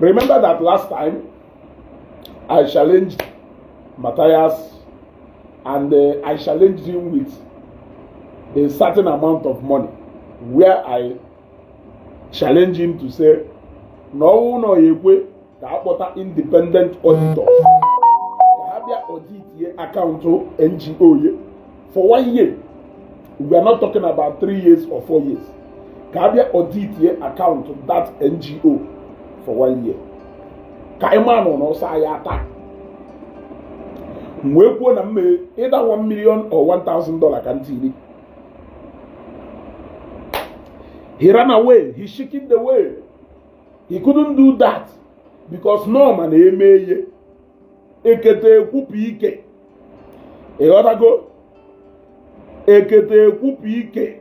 Remember that last time I challenged Matthias and I challenged him with a certain amount of money, where I challenge him to say na ọnwụ na ọ ekwe ka akpọta independent auditors ka ha bịa auditie account NGO ye for one year. We are not talking about 3 years or 4 years. Ka ha bịa auditie account that NGO for one year ka anyị maa nọ n'ọsọ anyị ata. M wee kwuo na m mee either 1 million or $1,000 ka m tiri. He ran away. He shaking the way. He couldn't do that because norma na-eme ihe ekete ekwupụ ike. Ịghọtago? Ekete ekwupụ ike.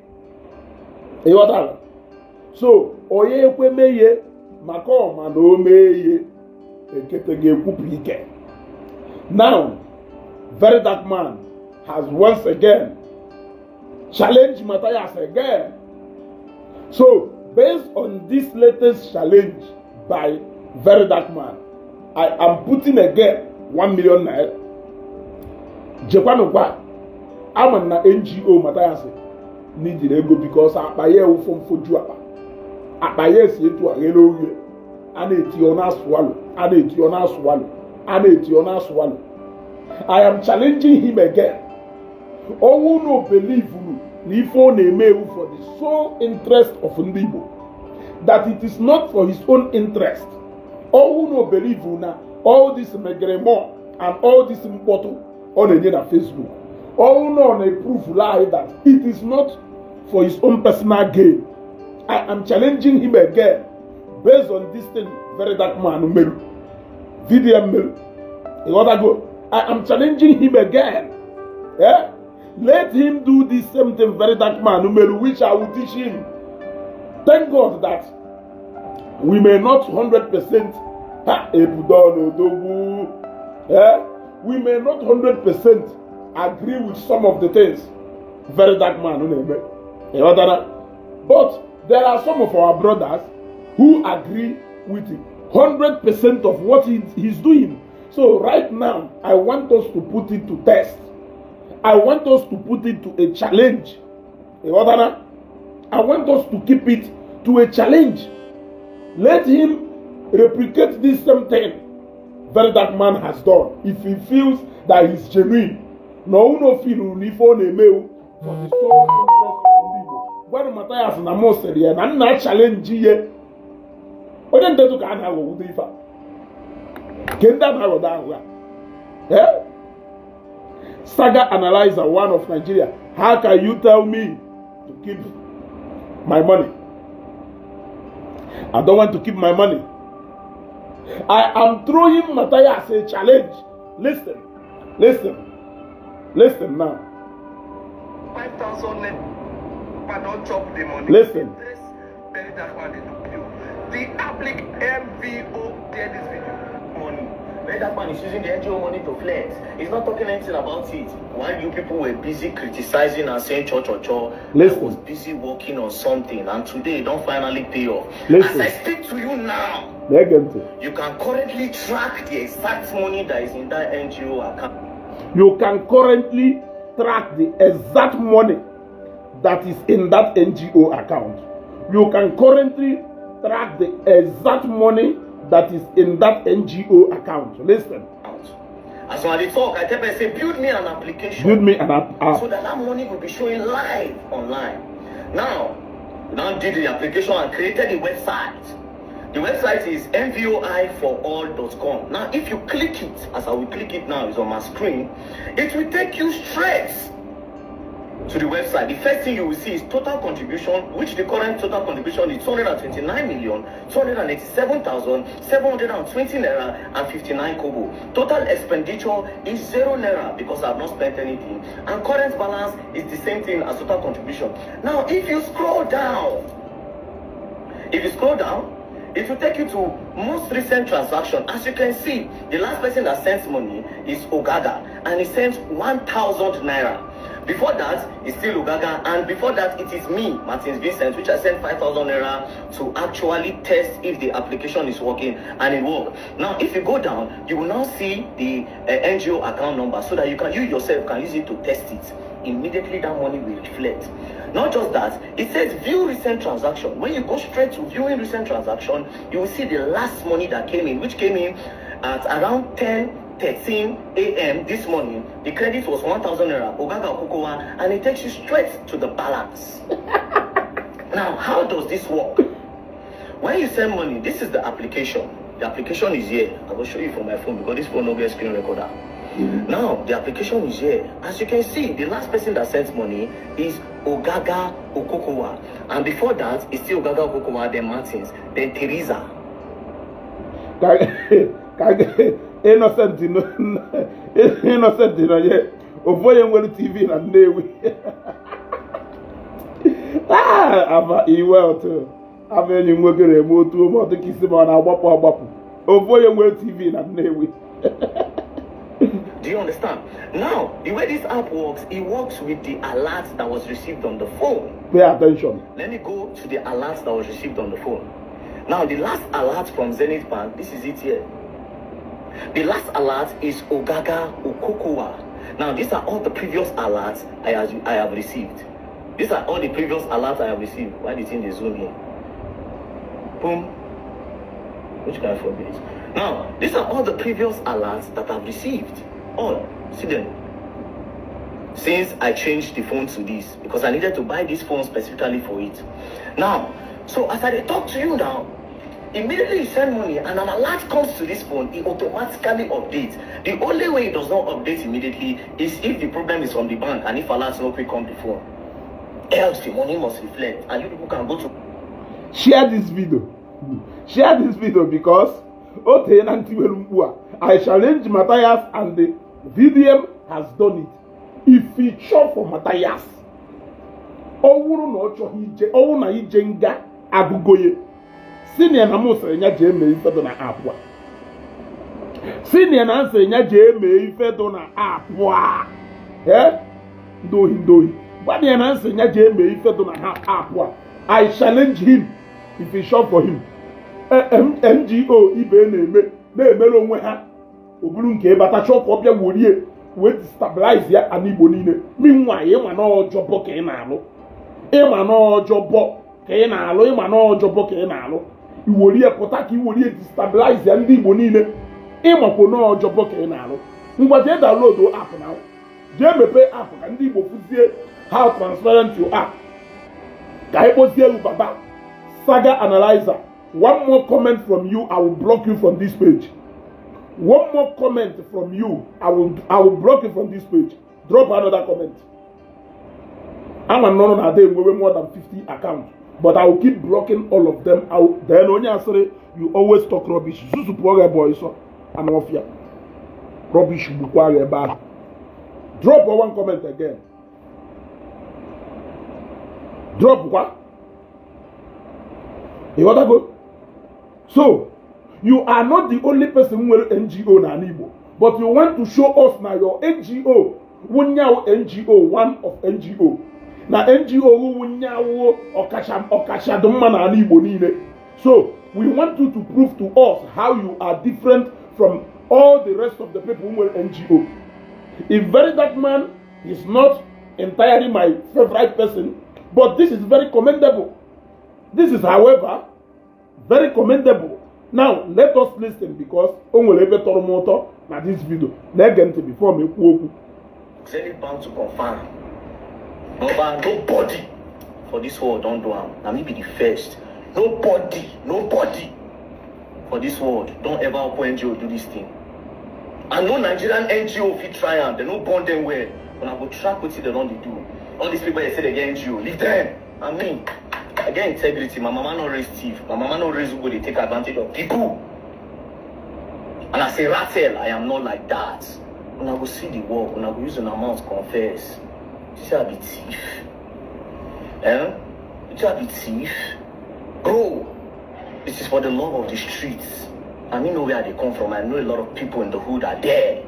Ịghọtara? So onye ekwe mee ihe maka ọma na o mee ihe ekete ga-ekwupụ ike. Now, Very Dark Man has once again challenged Matthias again. So, based on this latest challenge by Very Dark Man, I am putting again ₦1 million. Jekwanụkwa ama na NGO Matthias n'ijiri ego because akpa ya ewufo mfoju akpa akpa ya esi etu a ghere oghe a na-eti ọ na-asụalụ a na-eti ọ na-asụalụ a na-eti ọ na-asụalụ. I am challenging him again. Ọnwụ no believe na ife ọ na-eme ewu for the sole interest of ndị Igbo, that it is not for his own interest. Ọnwụ no believe na all this megremo and all this mkpọtụ ọ na-enye na Facebook, ọnwụ na ọ na-eprove lie that it is not for his own personal gain, I am challenging him again based on this thing Very Dark Man meru VDM meru. Ịghọtago? I am challenging him again, eh? Let him do this same thing Very Dark Man meru, which I will teach him. Thank God that we may not 100% ha ebudo n'odogwu, eh? We may not 100% agree with some of the things Very Dark Man na-eme. Ịghọtara? But there are some of our brothers who agree with 100% of what he's doing. So right now, I want us to put it to test. I want us to put it to a challenge. Ịghọtara? I want us to keep it to a challenge. Let him replicate this same thing Very Dark Man has done if he feels that he's genuine. Na unu feel na ife ọ na-emewu for the sole interest of ndị Igbo. Gwanụ Mathias na mụ sịrị ya na nna challenge ihe onye ndetu ka a na-aghọgbudo ife a ke ndị a na-aghọdo aghụghọ a. Eh? Saga Analyzer, one of Nigeria. How can you tell me to keep my money? I don't want to keep my money. I am throwing Matthias a challenge. Listen, listen, listen now. 5,000 naira don chop the money. Listen. This Very Dark Man dey do video. The applic MVO there this video. Money. Very Dark Man is using the NGO money to flex. He's not talking anything about it. While you people were busy criticizing and saying cho cho cho, Listen. I was busy working on something, and today it don finally pay off. Listen. As I speak to you now, Na-ege ntị. You can currently track the exact money that is in that NGO account. You can currently track the exact money that is in that NGO account. You can currently track the exact money that is in that NGO account. Listen. As I dey talk, I tell person say build me an application. Build me an app. So that that money will be showing live online. Now, we now did the application and created a website. The website is mvoiforall.com. Now, if you click it, as I will click it now, it's on my screen, it will take you straight to the website. The first thing you will see is total contribution, which the current total contribution is 229,287,720 naira and 59 kobo. Total expenditure is 0 naira because I have not spent anything. And current balance is the same thing as total contribution. Now, if you scroll down, it will take you to most recent transaction. As you can see, the last person that sent money is Ogaga, and he sent 1,000 naira. Before that, it's still Ogaga, and before that, it is me, Martins Vincent, which I sent 5,000 naira to actually test if the application is working, and it worked. Now, if you go down, you will now see the NGO account number so that you yourself can use it to test it. Immediately, that money will reflect. Not just that, it says view recent transaction. When you go straight to viewing recent transaction, you will see the last money that came in, which came in at around 10:13 a.m. this morning. The credit was 1,000 naira, Ogaga Okokowa, and it takes you straight to the balance. Now, how does this work? When you send money, this is the application. The application is here. I will show you from my phone because this phone no get screen recorder. Now, the application is here. As you can see, the last person that sent money is Ogaga Okokowa. And before that, it's still Ogaga Okokowa, then Martins, then Teresa. Ka Innocent Innocent nọ ye ofu onye nwere TV na Nnewi. Ah, aba iwe otu aba enyi m nwoke na-eme otu ome ọtụ ka isi ma ọ na-agbapụ agbapụ ofu onye nwere TV na Nnewi. Do you understand? Now, the way this app works, it works with the alert that was received on the phone. Pay attention. Let me go to the alert that was received on the phone. Now, the last alert from Zenith Bank, this is it here. The last alert is Ogaga Okokowa. Now, these are all the previous alerts I have received. These are all the previous alerts I have received. Why did they zoom in? Boom. Which kind of phone is? Now, these are all the previous alerts that I've received. All. See them. Since I changed the phone to this, because I needed to buy this phone specifically for it. Now, so as I talk to you now, immediately you send money and an alert comes to this phone, it automatically updates. The only way it does not update immediately is if the problem is from the bank and if alerts no quick come the phone. Else the money must reflect and you people can go to Share this video, share this video, because o tee na ntị were mkpu a. I challenge Matthias, and the VDM has done it. If he chọ for Matthias, ọ wụrụ na ọ chọghị ije, ọ wụrụ na ije nga agụgoye senior na mụ sịrị ya jee mee ife dị na app a, senior na nsịrị ya jee mee ife dị na app a. Ee, ndị ohi, ndị ohi gwana ya na nsị ya jee mee ife dị na ha app a. I challenge him, if he sure for him. NGO ibe na-eme na-emere onwe ha o buru nke ịbata chọọ ka ọ bịa werie wee destabilize ya ana Igbo niile. Meanwhile, ịma na ọjọbọ ka ị na-alụ, ịma na ọjọbọ ka ị na-alụ, ịma na ọjọbọ ka ị na-alụ, iwerie pụta ka iwerie destabilize ya ndị Igbo niile. Ịmakwo na ọjọbọ ka ị na-alụ. Ngwa, jee download app na jee mepee app ka ndị Igbo fụzie how transparent you are, ka anyị kpọzie elu baba saga analyzer. One more comment from you, I will block you from this page. One more comment from you, I will block you from this page. Drop another comment. Ama nọrọ na ada enwewe more than 50 accounts, but I will keep blocking all of them out. Then onye asịrị you always talk rubbish, zuzu pụọ gị ebe ọsọ anụ ọfịa rubbish gbukwa gị ebe ahụ. Drop one comment again, drop kwa. Ịghọtago? So you are not the only person nwere NGO n'ala Igbo, but you want to show us na your NGO wunyawo NGO, one of NGO na NGO wunyawo ọkacha ọkacha dị mma n'ala Igbo niile. So we want you to prove to us how you are different from all the rest of the people who nwere NGO. If very dark man is not entirely my favorite person, but this is very commendable. This is, however, very commendable. Now let us listen, because o nwere ebe tọrọ m ụtọ na this video. Na-ege ntị before m ekwu okwu. Zenith Bank to confirm. Oba, nobody for this world don do am. Na me be the first. Nobody, nobody for this world don ever open NGO do this thing. And no Nigerian NGO fit try am. They no born them well. Una go track wetin dem don dey do. All these people dey say they get NGO, leave them. And me, I get integrity. My mama no raise thief. My mama no raise who go dey take advantage of people. And I say, Ratel, I am not like that. Una go see the work. Una go use una mouth confess. You say I be thief. Eh? You say I be thief? Bro, this is for the love of the streets. I mean, know where they come from. I know a lot of people in the hood are there.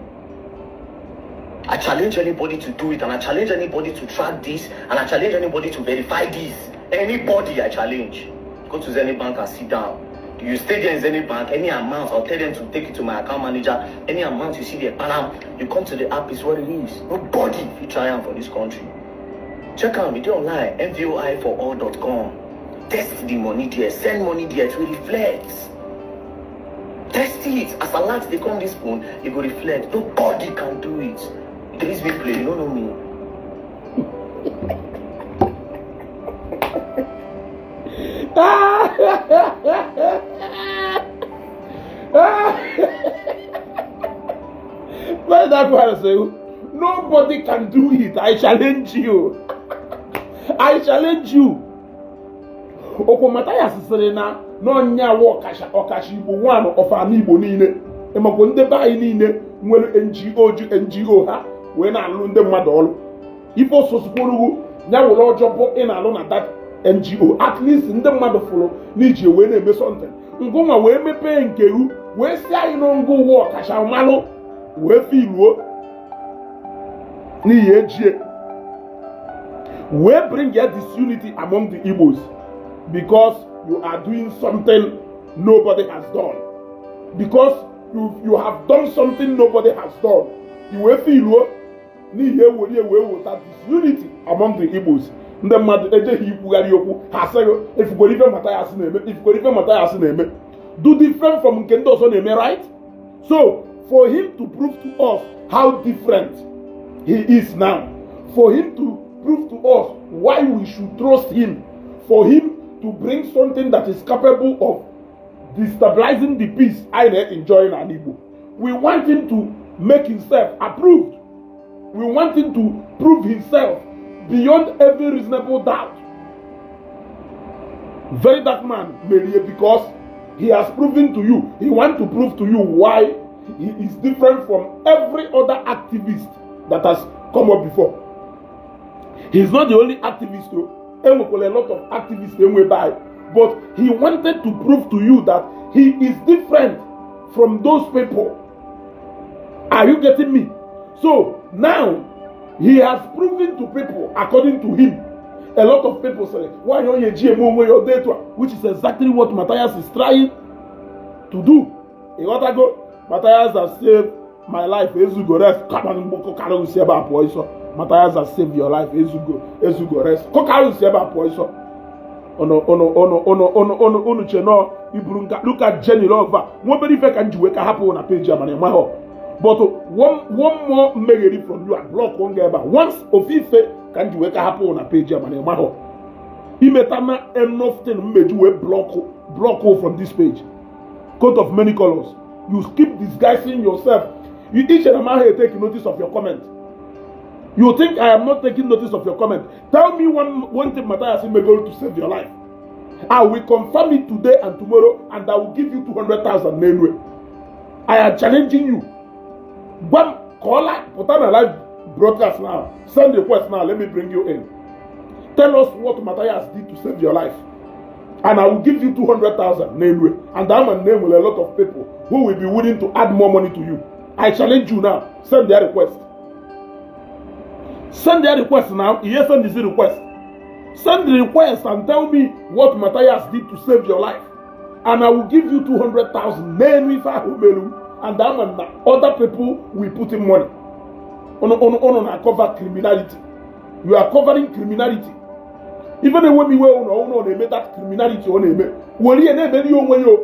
I challenge anybody to do it, and I challenge anybody to track this, and I challenge anybody to verify this. Anybody I challenge. Go to Zenith Bank and sit down. You stay there in Zenith Bank, any amount, I'll tell them to take it to my account manager. Any amount you see there, bam, you come to the app, is what it is. Nobody fit try am for this country. Check out, we online, mvoiforall.com. Test the money there, send money there to reflect. Test it. As alert dey come this phone, e go reflect. Nobody can do it. There is me play, you don't know me. Let that one say, nobody can do it. I challenge you. I challenge you. Okwu Mathias sịrị na n'ọnya wụ ọkacha ọkacha Igbo one of ana Igbo niile, ịmakwa ndị be anyị niile nwere NGO ji NGO ha wee na-alụ ndị mmadụ ọrụ. Ife ososukwurugu ya were ọjọọ bụ ị na-alụ na that NGO, at least ndị mmadụ fụrụ n'iji wee na-eme something. Ngụnwa wee mepee nke ru wee si anyị na ngụ ụwa ọkacha malụ wee filuo n'ihi ejie wee bring ya disunity among the Igbos, because you are doing something nobody has done. Because you have done something nobody has done. You wee filuo n'ihi ewere wee weta disunity among the Igbos. Ndị mmadụ ejeghị ikwugharị okwu ha asịghị ifugoro ife Mathias na-eme, ifugoro ife Mathias na-eme do different from nke ndị ọzọ na-eme, right? So for him to prove to us how different he is now, for him to prove to us why we should trust him, for him to bring something that is capable of destabilizing the peace I enjoy in Igbo, we want him to make himself approved. We want him to prove himself beyond every reasonable doubt. Very Dark Man merie because he has proven to you, he want to prove to you why he is different from every other activist that has come up before. He is not the only activist o. Enwekwara a lot of activists enwe by, but he wanted to prove to you that he is different from those people. Are you getting me? So now he has proven to people, according to him. A lot of people say, why don't you GMO onwe your data, which is exactly what Matthias is trying to do. Ịghọtago? Matthias has saved my life. Ezugo rest. Kama mgbokọ si ebe a pụọ ịsọ. Matthias has saved your life. Ezugo, ezugo rest. Kọkarị si ebe a pụọ ịsọ. Unu unu unu unu unu unu unu che nọ iburu nka. Look at Jenny Love. Nwa obere ife ka m ji wee ka hapụ na page a, mana ịmaghọ. But one more mmegheri from you, I block one ebe a. Once ofufe ka m ji wee ka hapụ na page a, mana ịmaghọ. Imeta na enough thing mmeji wee block from this page. Coat of many colors. You keep disguising yourself. You each and am take notice of your comment. You think I am not taking notice of your comment? Tell me one thing Matthias Imegolu to save your life. I will confirm it today and tomorrow, and I will give you 200,000 anyway. I am challenging you. One call, put on a live broadcast now. Send request now. Let me bring you in. Tell us what Matthias did to save your life. And I will give you 200,000 anyway. And I'm a name with a lot of people who will be willing to add more money to you. I challenge you now. Send their request. Send their request now. Yes, send this request. Send the request and tell me what Matthias did to save your life. And I will give you 200,000. Name if I and that one, other people will put in money. On cover criminality. You are covering criminality. Even the way we were on na-eme that criminality ọ na-eme were ihe na-emeri onwe ya o,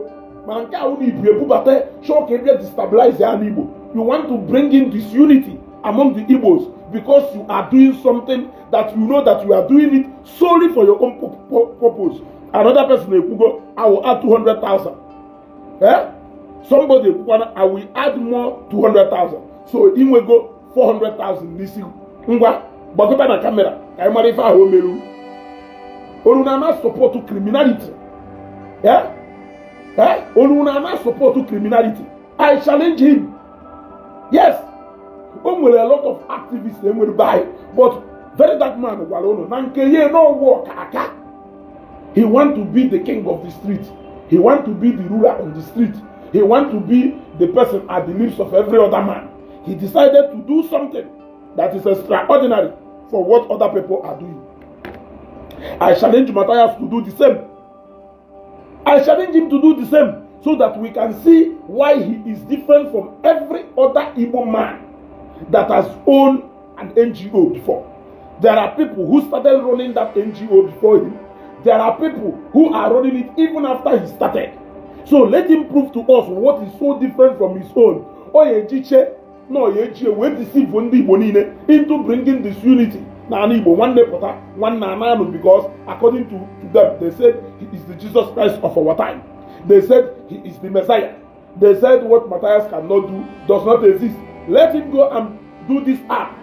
mana nke ahụ na ibu ebubata chọọ ka ebe destabilize ya n'Igbo. You want to bring in disunity among the Igbos because you are doing something that you know that you are doing it solely for your own purpose. Another person ekwugo, "I will add 200,000." Eh, somebody ekwukwana, "I will add more 200,000." So inwego 400,000 n'isi. Ngwa, gbakọta na camera ka anyị mara ife ahụ o meru. Olu na na support criminality. Eh eh, olu na na support criminality. I challenge him. Yes, o nwere a lot of activists enwere by, but Very Dark Man gwara unu na nke ya n'ọgwụ ọka. He want to be the king of the street. He want to be the ruler on the street. He want to be the person at the lips of every other man. He decided to do something. that is extraordinary for what other people are doing. I challenge Matthias to do the same. I challenge him to do the same so that we can see why he is different from every other Igbo man that has owned an NGO before. There are people who started running that NGO before him. There are people who are running it even after he started. So let him prove to us what is so different from his own. Ọ ya ejiche na ọ ya eji wee deceive ndị Igbo niile into bringing disunity n'ala Igbo. Nwanne pụta, nwanne ananụ, because according to them, they said he is the Jesus Christ of our time. They said he is the Messiah. They said what Matthias cannot do does not exist. Let him go and do this app,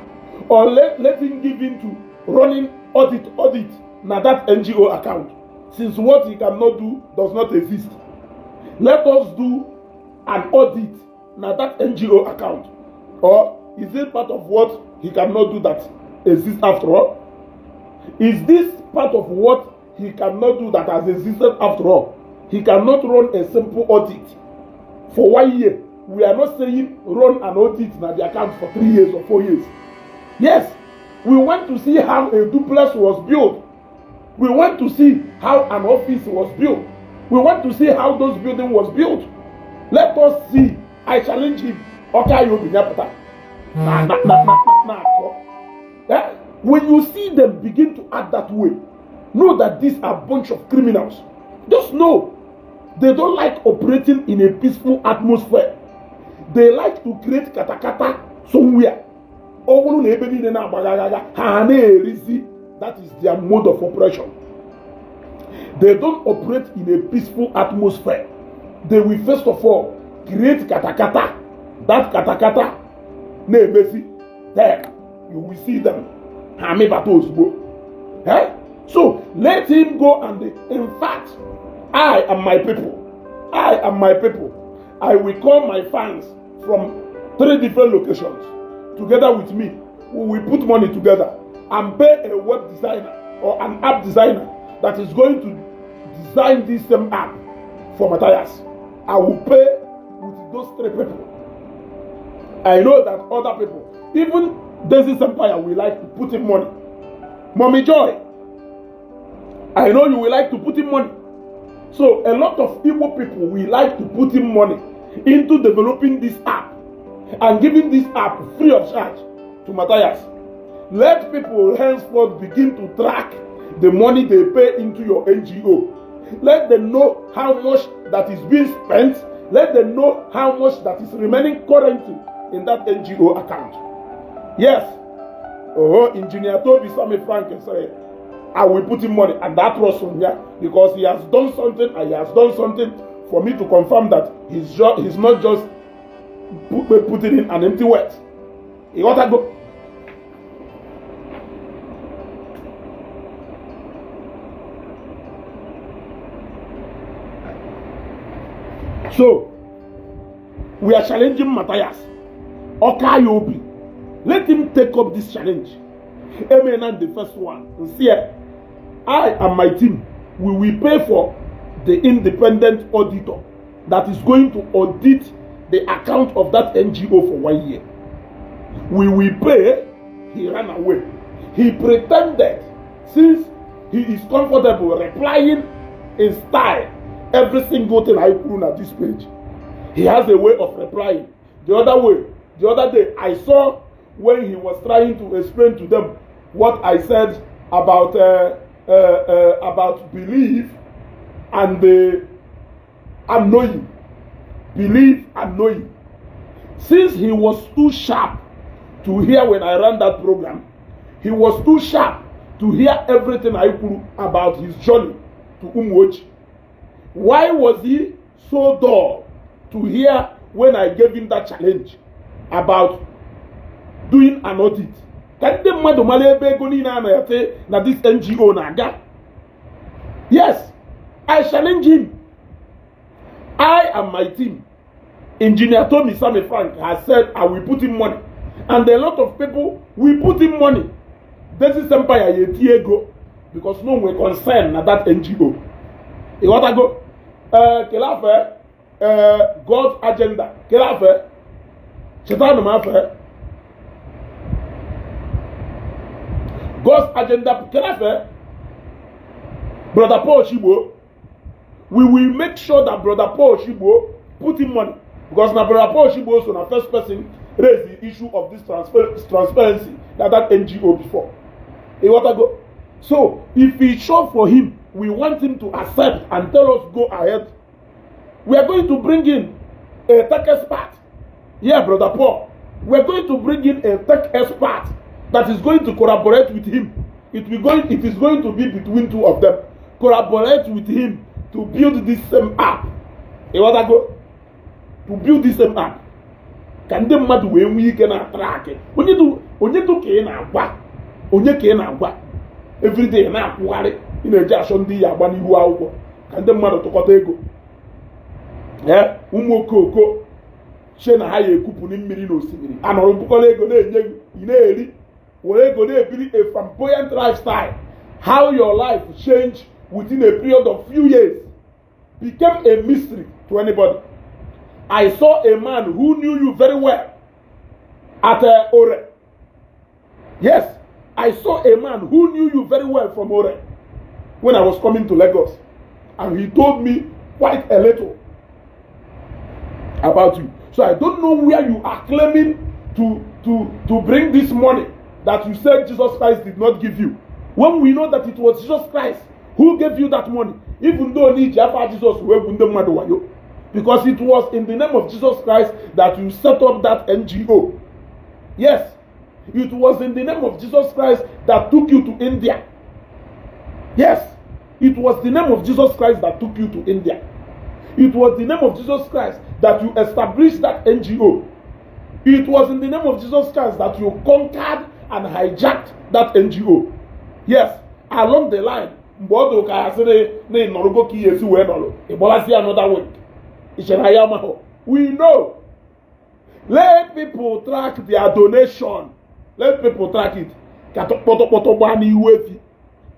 or let him give in to running audit na that NGO account. Since what he cannot do does not exist, let us do an audit na that NGO account. Or is it part of what he cannot do that exists after all? Is this part of what he cannot do that has existed after all? He cannot run a simple audit for one year. We are not saying run an audit na the account for 3 years or 4 years. Yes, we want to see how a duplex was built. We want to see how an office was built. We want to see how those building was built. Let us see. I challenge him. Ọka ya obi nyapụta na na na na na akọ. Eh? When you see them begin to act that way, know that these are bunch of criminals. Just know they don't like operating in a peaceful atmosphere. They like to create katakata somewhere. Ọ bụrụ na ebe niile na-agbagha agha, ha na-erizi. That is their mode of operation. They don't operate in a peaceful atmosphere. They will first of all create katakata. That katakata na-emezi, then you will see them, ha amịbata ozugbo. Eh? So let him go and, in fact, I and my people, I and my people, I will call my fans from three different locations together with me. We will put money together and pay a web designer or an app designer that is going to design this same app for Matthias. I will pay with those three people. I know that other people, even Daisy's Empire, will like to put in money. Mommy Joy, I know you will like to put in money. So a lot of Igbo people will like to put in money into developing this app and giving this app free of charge to Matthias. Let people henceforth begin to track the money they pay into your NGO. Let them know how much that is being spent. Let them know how much that is remaining currently in that NGO account. Yes. Oh, Engineer Toby Sammy Frank said, "I will put in money," and that was from here because he has done something and he has done something for me to confirm that he's not just putting in an empty word. You got to go. So, we are challenging Matthias. Okayobi. Let him take up this challenge. Amen. The first one. See, I and my team, we will pay for the independent auditor that is going to audit the account of that NGO for one year. We will pay. He ran away. He pretended, since he is comfortable replying in style every single thing I put at this page. He has a way of replying. The other way, the other day, I saw when he was trying to explain to them what I said about belief and the and knowing, belief and knowing. Since he was too sharp to hear when I ran that program, he was too sharp to hear everything I put about his journey to Umuoji. Why was he so dull to hear when I gave him that challenge about doing an audit? Ka ndị mmadụ mara ebe ego niile a na-ete na this NGO na-aga. Yes, I challenge him. I and my team, Engineer Tommy Sammy Frank has said I will put in money. And a lot of people will put in money. This is Empire ya eti ego because no one concern na that NGO. Ịghọtago? Ee, kele afe, ee, God's agenda. Kele afe, chetanụ m afe. God's Agenda kenefe Brother Paul Chigbo. We will make sure that Brother Paul Chigbo put in money, because na Brother Paul Chigbo so na first person raise the issue of this transparency that NGO before. Ịghọtago? So if e sure for him, we want him to accept and tell us go ahead. We are going to bring in a tech expert. Yeah, Brother Paul, we are going to bring in a tech expert that is going to collaborate with him. It is going to be between two of them, collaborate with him to build this same app. Ịghọtago? To build this same app ka ndị mmadụ wee nwee ike na-atrack onye dụ ka ị na-agwa, onye ka ị na-agwa. Everyday na-akwụgharị, ị na-eji achọ ndị ya agba n'ihu akwụkwọ ka ndị mmadụ tụkọta ego. Ee, ụmụ okooko che na ha ya ekupụ mmiri n'osimiri, anọrọ bukọrọ ego na-enye gị, ị na-eri, were ego na-ebiri a flamboyant lifestyle. How your life change within a period of few years became a mystery to anybody. I saw a man who knew you very well at Ore. Yes, I saw a man who knew you very well from Ore when I was coming to Lagos, and he told me quite a little about you. So I don't know where you are claiming to bring this money that you said Jesus Christ did not give you, when we know that it was Jesus Christ who gave you that money, even though n'iji afa Jesus wee gwu ndị mmadụ wayo, because it was in the name of Jesus Christ that you set up that NGO. Yes, it was in the name of Jesus Christ that took you to India. Yes, it was the name of Jesus Christ that took you to India. It was the name of Jesus Christ that you established that NGO. It was in the name of Jesus Christ that you conquered and hijacked that NGO. Yes, along the line, mgbe ọ dụrụ ka ya sịrị na ị nọrọgo ka ihe esi wee nọrọ, ị gbalazie another week. Ị chere anyị amahụ? We know. Let people track their donation. Let people track it. Ka kpọtọkpọtọ gbaa n'ihu efi.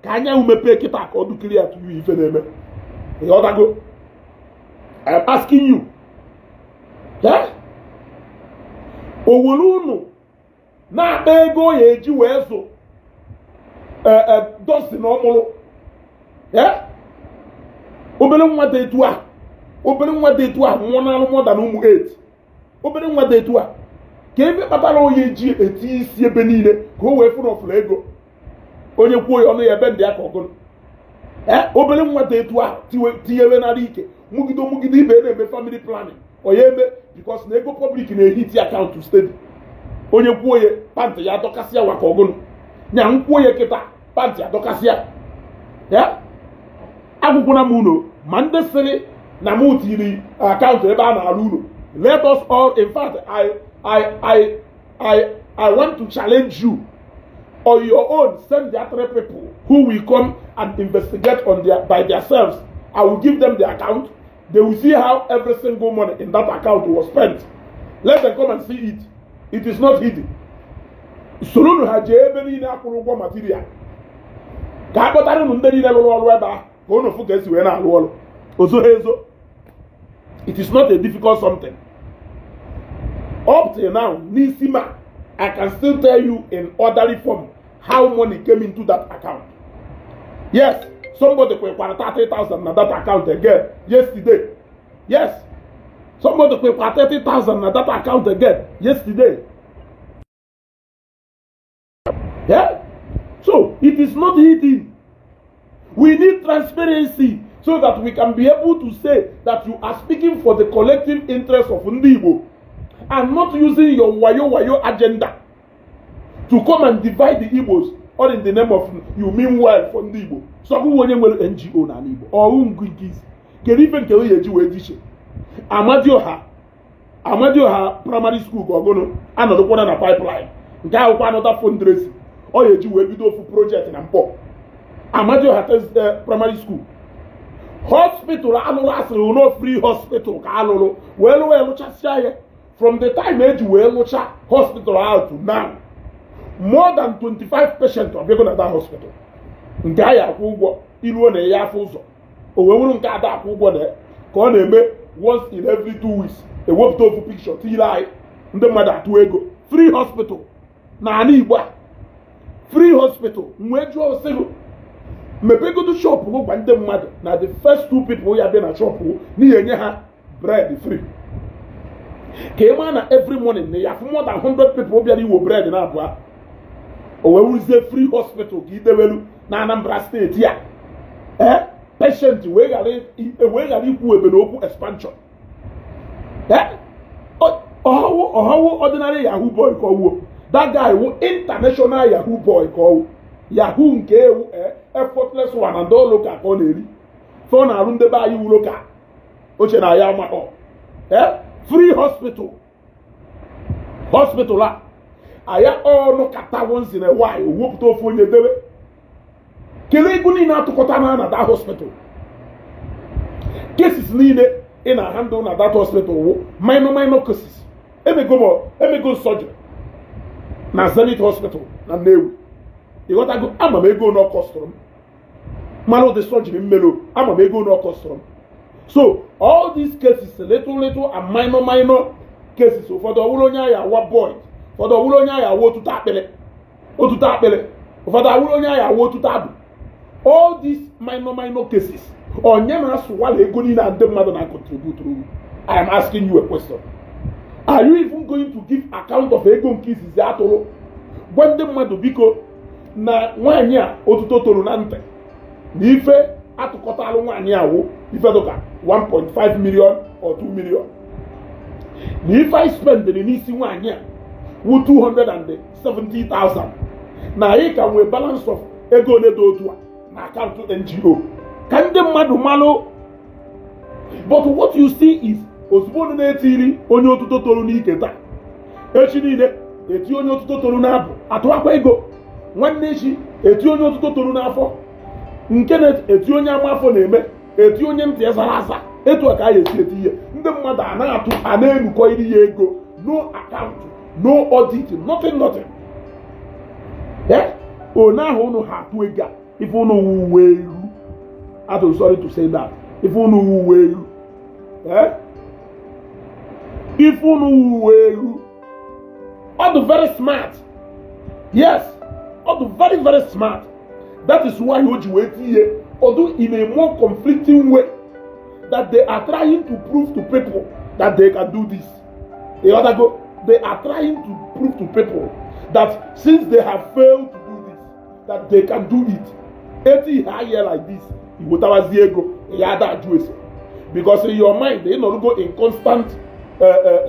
Ka anya mepee kịta ka ọ dụkiri ya tụrụ ife na-eme. Ịghọtago? I am asking you. Yeah? O were unu na-akpa ego ya eji wee zụ dọsin ọmụrụ. Yeah? Obere nwa dị etu a, obere nwa dị etu a nwụọ n'alụ more than ụmụ 8. Obere nwa dị etu a ka ebe kpatara onye ji eti isi ebe niile ka o wee fụrụ ọfụrụ ego, onye kwuo ya ọnụ ya ebe ndị aka ọgụnụ. Ee, obere nwa dị etu a tinyewe nara ike mugide mugide ibe na-eme family planning onye eme, because na ego public na-ehit account steady. Onye kwuo ya, pant ya adọkasịa waka ọgụnụ nya nkwuo ya kịta, pant adọkasịa ya. Agwụkwụna m unu ma ndị sịrị na mụ tiri account ebe a na-alụ ụlọ. Let us all, in fact, I want to challenge you. On your own, send their three people who will come and investigate on their by themselves. I will give them the account. They will see how every single money in that account was spent. Let them come and see it. It is not hidden. Soronu ha jee ebe niile akwụrụ ụgwọ material, ka a kpọtara unu ndị niile rụrụ ọrụ ebe ahụ, ka unu fụ ka esi wee na-arụ ọrụ. Ozo ha ezo. It is not a difficult something. Up till now, n'isi ma I can still tell you in orderly form how money came into that account. Yes, somebody kwekwara 30,000 na that account again yesterday. Yes, somebody kwekwara 30,000 na that account again yesterday. Yeah, so it is not hidden. We need transparency so that we can be able to say that you are speaking for the collective interest of ndị Igbo and not using your wayo wayo agenda to come and divide the Igbos, all in the name of you mean well for ndị Igbo. So ọ bụghị onye nwere NGO n'ala Igbo ọhụ ngụ nke isi. Kedu ife nke onye eji wee dị iche? Amadioha, Amadioha Primary School ka ọgụnụ anọdụkwana na pipeline nke akwụkwọ anọta fundraising ọ ya eji wee bido ofu project na Mkpọ. Amadioha Primary School, hospital alụrụ, asịrị no free hospital ka alụrụ wee lụọ ya, lụchasịa ya. From the time eji wee lụcha hospital ahụ to now, more than 25 patients ọbịago na that hospital. Nke a ya akwụ ụgwọ iruo na ya afọ ụzọ o wee wụrụ nke ada akwụ ụgwọ na ka ọ na-eme once in every 2 weeks, ewepụta ofu picture tinyere anyị, ndị mmadụ atụ ego. Free hospital na ala Igbo a, Free hospital. Wee jụọ sị gị mepegodu shop gị, gwa ndị mmadụ na the first two people ya bịa na shop gị n'ihi enye ha bread free, ka ị maa na every morning na ya fụ more than 100 people bịara iwo bread na abụọ. O wee wuzie free hospital ka idewelu na Anambra Steeti a, ee, patient wee ghara ikwu ebe n'okwu expansion. Ee, ọhọwụ ọhọwụ ordinary yahoo boy ka ọwuo. That guy wụ international yahoo boy ka ọwụ, yahoo nke ewu effortless one and all local ka ọ na-eri fe ọ na-arụ ndị be anyị wu local oche na ya amakọ. Ee, free hospital, hospital a aya ọnụ kata once in a while o wepụta ofu onye debe. Kelee ego niile atụkọta na that hospital. Cases niile ị na-handle na that hospital wụ minor minor cases. Emego m, emego surgery na Zenith Hospital na Nnewi, ịghọtago? Ama m ego na ọ costụrụ m, mana ụdị surgery m melo, ama m ego na ọ costụrụ m. So all these cases, little little and minor minor cases, ụfọdụ ọwụrụ onye agha awa boy, ụfọdụ ọwụrụ onye agha awa otuto akpịrị, otuto akpịrị, ụfọdụ awụrụ onye agha awa otuto abụ. All these minor minor cases, onye na-asụwala ego niile a ndị mmadụ na-contribute? I am asking you a question. Are you even going to give account of ego nke izizi atụrụ? Gwa ndị mmadụ, biko, na nwaanyị a otuto toro na ntị na ife atụkọtalụ nwaanyị awụ ife dịka 1.5 million or 2 million, na ife anyị spendịrị n'isi nwaanyị a wụ 270,000, na anyị ka nwee balance of ego ole dị otu a na akaụntụ NGO, ka ndị mmadụ malụ. But what you see is ozugbo unu na-etiri onye otuto toru n'ike taa, echi niile eti onye otuto toru n'abụ, atụwakwa ego. Nwanne echi eti onye otuto toru n'afọ, nke na-eti onye ama afọ na-eme, eti onye ntị ya zara aza. Etu a ka a esi eti ihe ndị mmadụ a na-atụ a na-enukọ iri ya ego. No account, no audit, nothing, nothing. Eh, one ahụ unu ha atụ ego a, ife unu wuwe eru atụ, sorry to say that, ife unu wuwe eru, eh, ife unu wuwe eru. Ọ dị very smart. Yes, ọ dị very very smart. That is why o ji wee tinye although in a more conflicting way that they are trying to prove to people that they can do this. Ịghọtago? They are trying to prove to people that since they have failed to do this, that they can do it. Eti ha here like this, iwetawazi ego ya ada ajụ ese, because in your mind ị nọrọgo in constant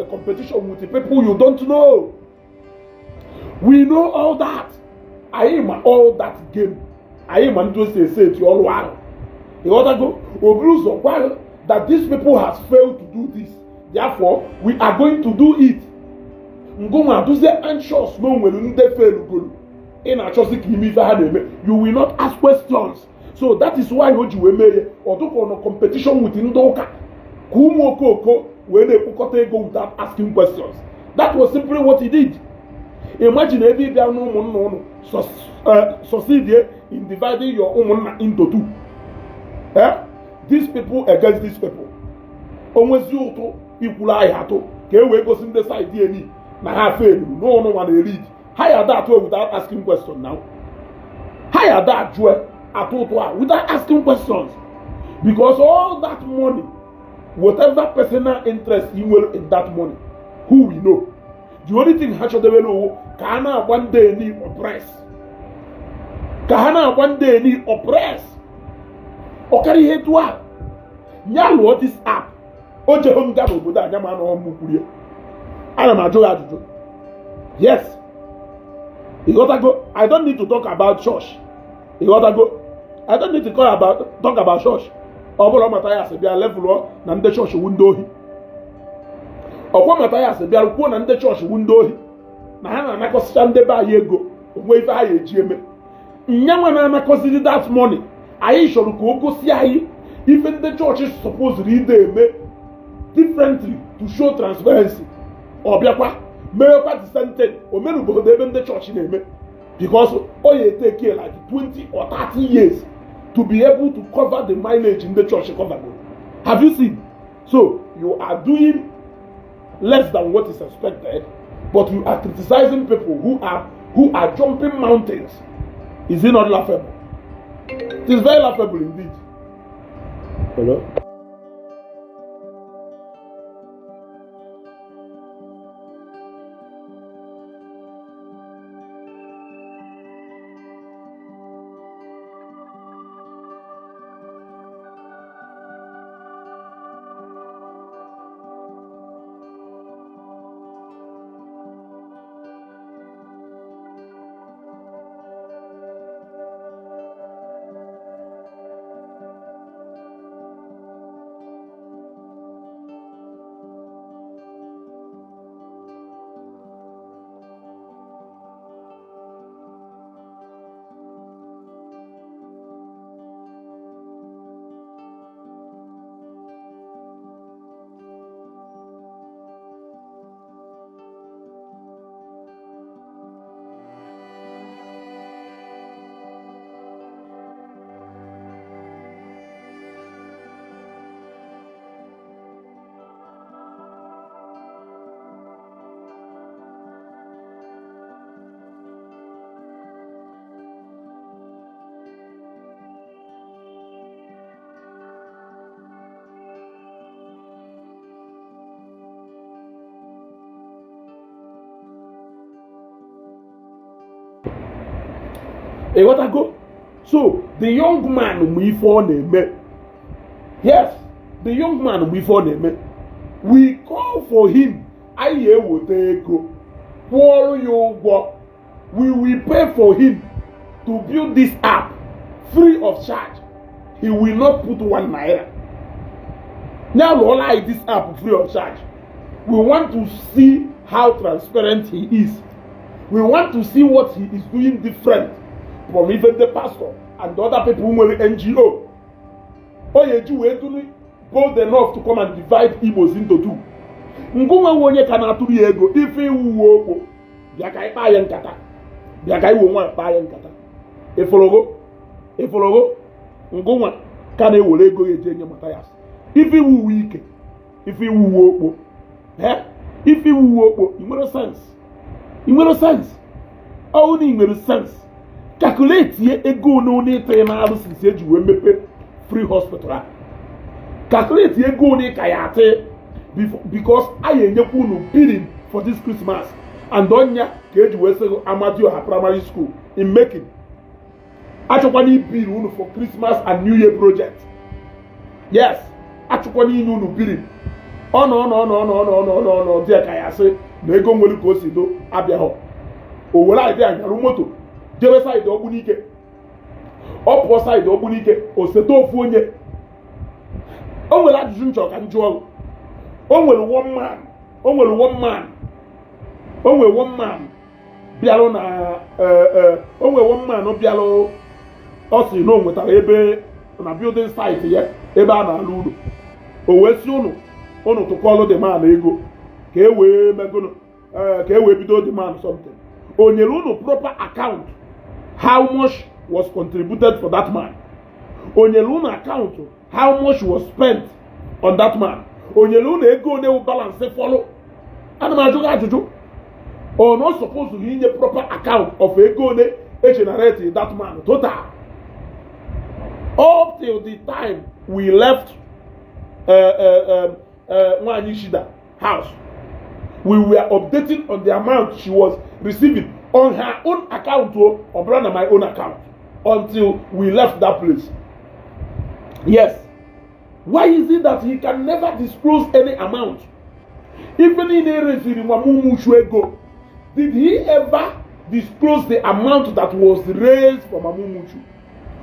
competition with the people you don't know. We know all that. Anyị ma all that game. Anyị ma ndị o si ese eti ọrụ ahụ, ịghọtago? O buru ụzọ gwa gị that these people has failed to do this, therefore we are going to do it. Ngụnwa adụzie anxious na o nwere ndị failugolu, ị na-achọzi ka ime ife ha na-eme. You will not ask questions. So that is why o ji wee mee ya ọ dịka ọ nọ competition with ndị ụka, ka ụmụ okooko wee na-ekpokọta ego without asking questions. That was simply what he did. Imagine ebe ị bịa na ụmụnna ụnụ succeed in dividing your ụmụnna into two, eh? These people against these people. Onwezi ụtụ ikwuru ahịa atụ ka e wee gosi ndị side eni na ha failuru n'ụnụ nwa na-erid ha ya ada atụ without asking question. Now ha ya ada ajụ atụ ụtụ a without asking questions, because all that money, whatever personal interest you nwere in that money, who we know, the only thing ha chọdebere owo ka a na-agba ndị eni oppress, ka ha na-agba ndị eni oppress. Ọkara ihe etu a ya lụọ this app o jeho nga n'obodo anya ma anọghọ m kwurie. Ana m ajụ ya ajụjụ. Yes, ịghọtago? I don't need to talk about church. Ịghọtago? I don't need to talk about church. Ọ bụrụ Mathias bịa levelụọ na ndị chọọchị wu ndị ohi, ọkwa Mathias bịara kwuo na ndị chọọchị wu ndị ohi, na ha na-anakọsịcha ndị be anyị ego onwe ife ha ya eji eme nyanwa na-anakọziri that money. Anyị chọrọ ka o gosi anyị ife ndị chọọchị supposed ide eme differently to show transparency. Ọ bịakwa mewekwa the same thing o merụbodo ebe ndị chọọchị na-eme, because ọ ya eteke like 20 or 30 years to be able to cover the mileage ndị chọọchị cover. Have you seen? So you are doing less than what is expected, but you are criticizing people who are jumping mountains. Is it not laughable? It is very laughable indeed. Hello? Ịghọtago? So the young man mụ ife ọ na-eme. Yes, the young man mụ ife ọ na-eme. We call for him. Anyị eweta ego kwụọrọ ya ụgwọ. We will pay for him to build this app free of charge. He will not put ₦1. Now lụọla anyị this app free of charge. We want to see how transparent he is. We want to see what he is doing different from even the pastor and the other people nwere NGO. O ya eji wee duru bold enough to come and divide Igbos into two. Ngụnwa nwe onye ka na-atụrụ ya ego ife iwuwe okpo, bịa ka ịkpa ya nkata, bịa ka iwe nwa kpaa ya nkata. Ịfụrụgo? Ịfụrụgo? Ngụnwa ka na-ewere ego ya eji enye Mathias. Ife iwuwe ike, ife iwuwe okpo, ife iwuwe okpo. I nwere sense? I nwere sense? Ọwụ na i nwere sense, calculate ye ego one one ịtị na-alụ since eji wee mepe free hospital a. Calculate ego one ka ya atị because anyị enyekwa unu billing for this Christmas. And ọnya ka eji wee sị Amadioha Primary School in making achọkwana ibiri unu for Christmas and New Year project. Yes, achọkwana inye unu billing. Ọ nọ ọ nọ ọ nọ ọ nọ ọ nọ ọ nọ ọ nọ dị ka ya sị na ego nwere ka o si do abịaghọ. O were idea nyarụ moto jebe side Ogbunike. Ọ pụọ side Ogbunike, o sete ofu onye. O nwere ajụjụ nchọ ka m jụọ. O nwere one man, o nwere one man, o nwere one man bịarụ na o nwere one man bịarụ, ọ sị na o nwetara ebe na building site ya ebe a na-alụ ụlọ. O wee sị unu unu tụkọọlụ the man ego ka e wee megono, ka e wee bido the man something. O nyere unu proper account how much was contributed for that man? O nyere unu account how much was spent on that man? O nyere unu ego one wụ balance fọlụ? Ana m ajụ gị ajụjụ. Ọ not supposed to inye proper account of ego one e generate that man total up till the time we left Nwanyi Shida house? We were updating on the amount she was receiving on her own account o, ọ bụrụ na my own account, until we left that place. Yes. Why is it that he can never disclose any amount? Even in ereziri Mamumushu ego, did he ever disclose the amount that was raised for Mamumushu?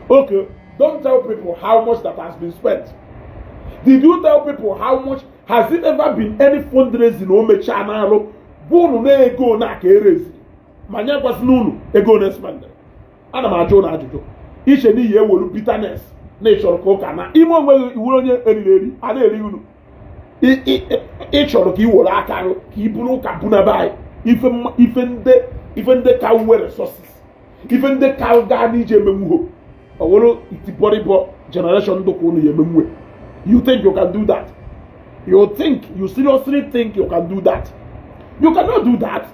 Okay, don't tell people how much that has been spent. Did you tell people how much? Has it ever been any fundraising o mechaa n'alụ bụ unu na ego na aka ereziri ma nye gwasịna unu ego na spend? Ana m ajụ unu ajụjụ. Iche n'ihi ewelu bitterness na ịchọrọ ka ụka na ime onwe gị iwere onye eriri eri a na-eri unu. Ị chọrọ ka ị were aka gị ka ị buru ụka bunaba anyị. Ife ndị ka nwere resources, ife ndị ka gaa n'ije emenwuho, ọ wụrụ itibọrịbọ generation ndụ ka unu ya emenwe. You think you can do that? You think, you seriously think you can do that? You cannot do that.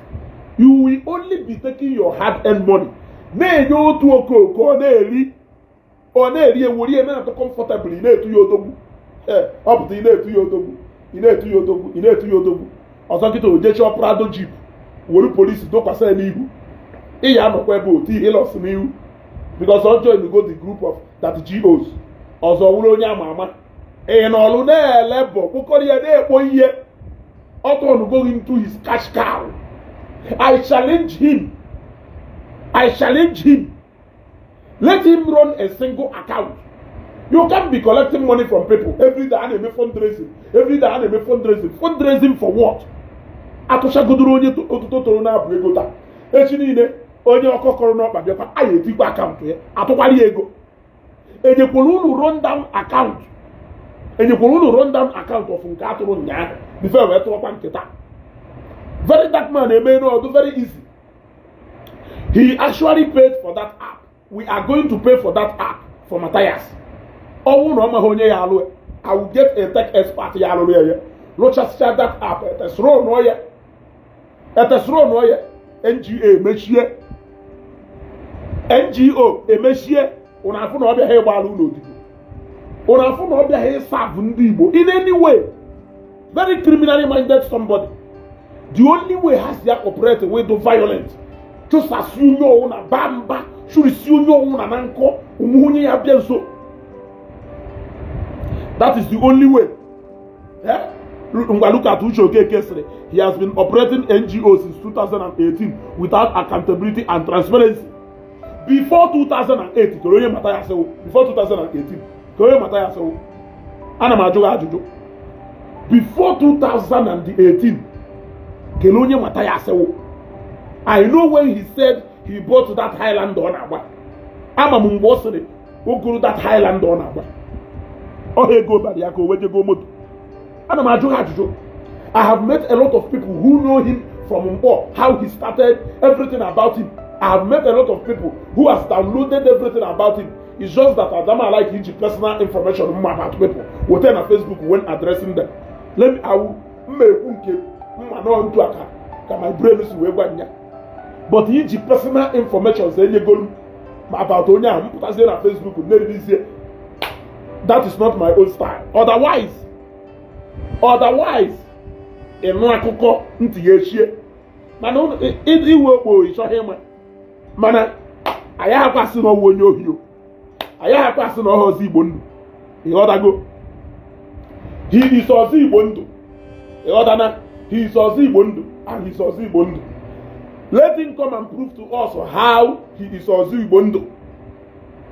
You will only be taking your hard-earned money. Na-enye otu okooko, ọ na-eri, ọ na-eri ewori eme na comfortable. Ị na-etu ya odogwu. Ee, ọ pụta, ị na-etu ya odogwu, ị na-etu ya odogwu, ị na-etu ya odogwu. Ọzọ nkịta, o jechọọ Prado jeep, were polisi dokwasị ya n'ihu. Ị ya anọkwa ebe otu ihe lọs n'ihu because ọ join go the group of that GOs. Ọzọ wụrụ onye ama ama, ị nọlụ na-ele bụ kpụkọrọ ya na-ekpo ihe. Ọ turn going into his cash cow. I challenge him, I challenge him. Let him run a single account. You can't be collecting money from people every day. A na-eme fundraising every day, a na-eme fundraising. Fundraising for what? Atụchagodoro onye otuto toro na-abụ ego taa, echi niile onye ọkọkọrọ n'ọkpa bịakwa, a ya etikwa account ya, atụkwara ya ego. Enyekwara unu rundown account? Enyekwara unu rundown account of nke atụrụ ụnyaahụ before wee tụọkwa nke taa? Very Dark Man eme n'ọdụ very easy. He actually paid for that app. We are going to pay for that app for Matthias. Ọnwụ na ọ maghị onye ya alụ, I will get a tech expert ya alụrụ ya, ya rụchasịcha that app, etesoro nụọ ya, etesoro nụọ ya. NGA emechie, NGO emechie. Ụnụ afụ na ọ bịaghị ịgba alụ ụlọ odibo, ụnụ afụ na ọ bịaghị ịserve ndị Igbo in any way. Very criminally minded somebody. The only way ha si operate wey do violent, chụsasị onye ọwụ na ba mba, chụrịsị onye ọwụ na na nkọ onwe onye ya bịa nso. That is the only way. Eh? Ngwa, look at Uche Okeke sịrị he has been operating NGO since 2018 without accountability and transparency. Before 2008, ka onye mata ya sịwụ, before 2018, ka onye mata ya sịwụ, ana m ajụ gị ajụjụ, before 2018, kelee onye mata ya asịwụ. I know when he said he bought that Highlander ọ na-agba. Ama m mgbe ọ sịrị o goro that Highlander ọ na-agba. Ọha ego bara ya ka o wejego moto. Ana m ajụ ha ajụjụ. I have met a lot of people who know him from Mkpọ, how he started, everything about him. I have met a lot of people who has downloaded everything about him. It's just that Adama like iji personal information mma about people weta na Facebook when addressing them. Let me, I will mma ekwu nke mma nọ ntu aka ka my brain si wee gwa nya, but iji personal information enyegolu m about onye ahụ mpụtazie na Facebook na-eririzie, that is not my own style. Otherwise, ịnụ akụkọ ntị ya echie, mana iwe okpo ịchọghị ịma. Mana anyị akwasị na ọwụ onye ohi o, anyị akwasị na ọha ọzọ Igbo ndụ. Ịghọtago? He is ọzọ Igbo ndụ. Ịghọtana? He is ọzọ Igbo ndụ and he is ọzọ Igbo ndụ. Let him come and prove to us how he is ọzọ Igbo ndụ.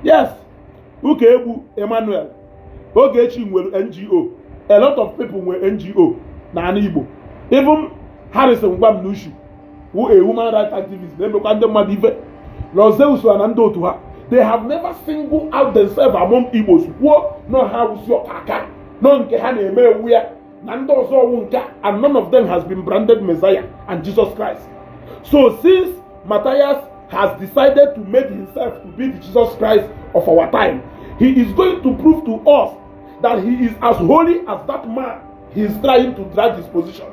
Yes, Ụka Egwu Emmanuel Ogechi nwere NGO. A lot of people nwere NGO n'ala Igbo. Even Harrison Gwamnishu, who a human rights activist na-emekwa ndị mmadụ ife, Lozeus na ndị otu ha, they have never singled out themselves among Igbos kwuo nọ ha wụsi ọkaka nọ nke ha na-eme ewu ya na ndị ọzọ ọwụ nke a, and none of them has been branded Messiah and Jesus Christ. So since Matthias has decided to make himself to be the Jesus Christ of our time, he is going to prove to us that he is as holy as that man he is trying to drag his position.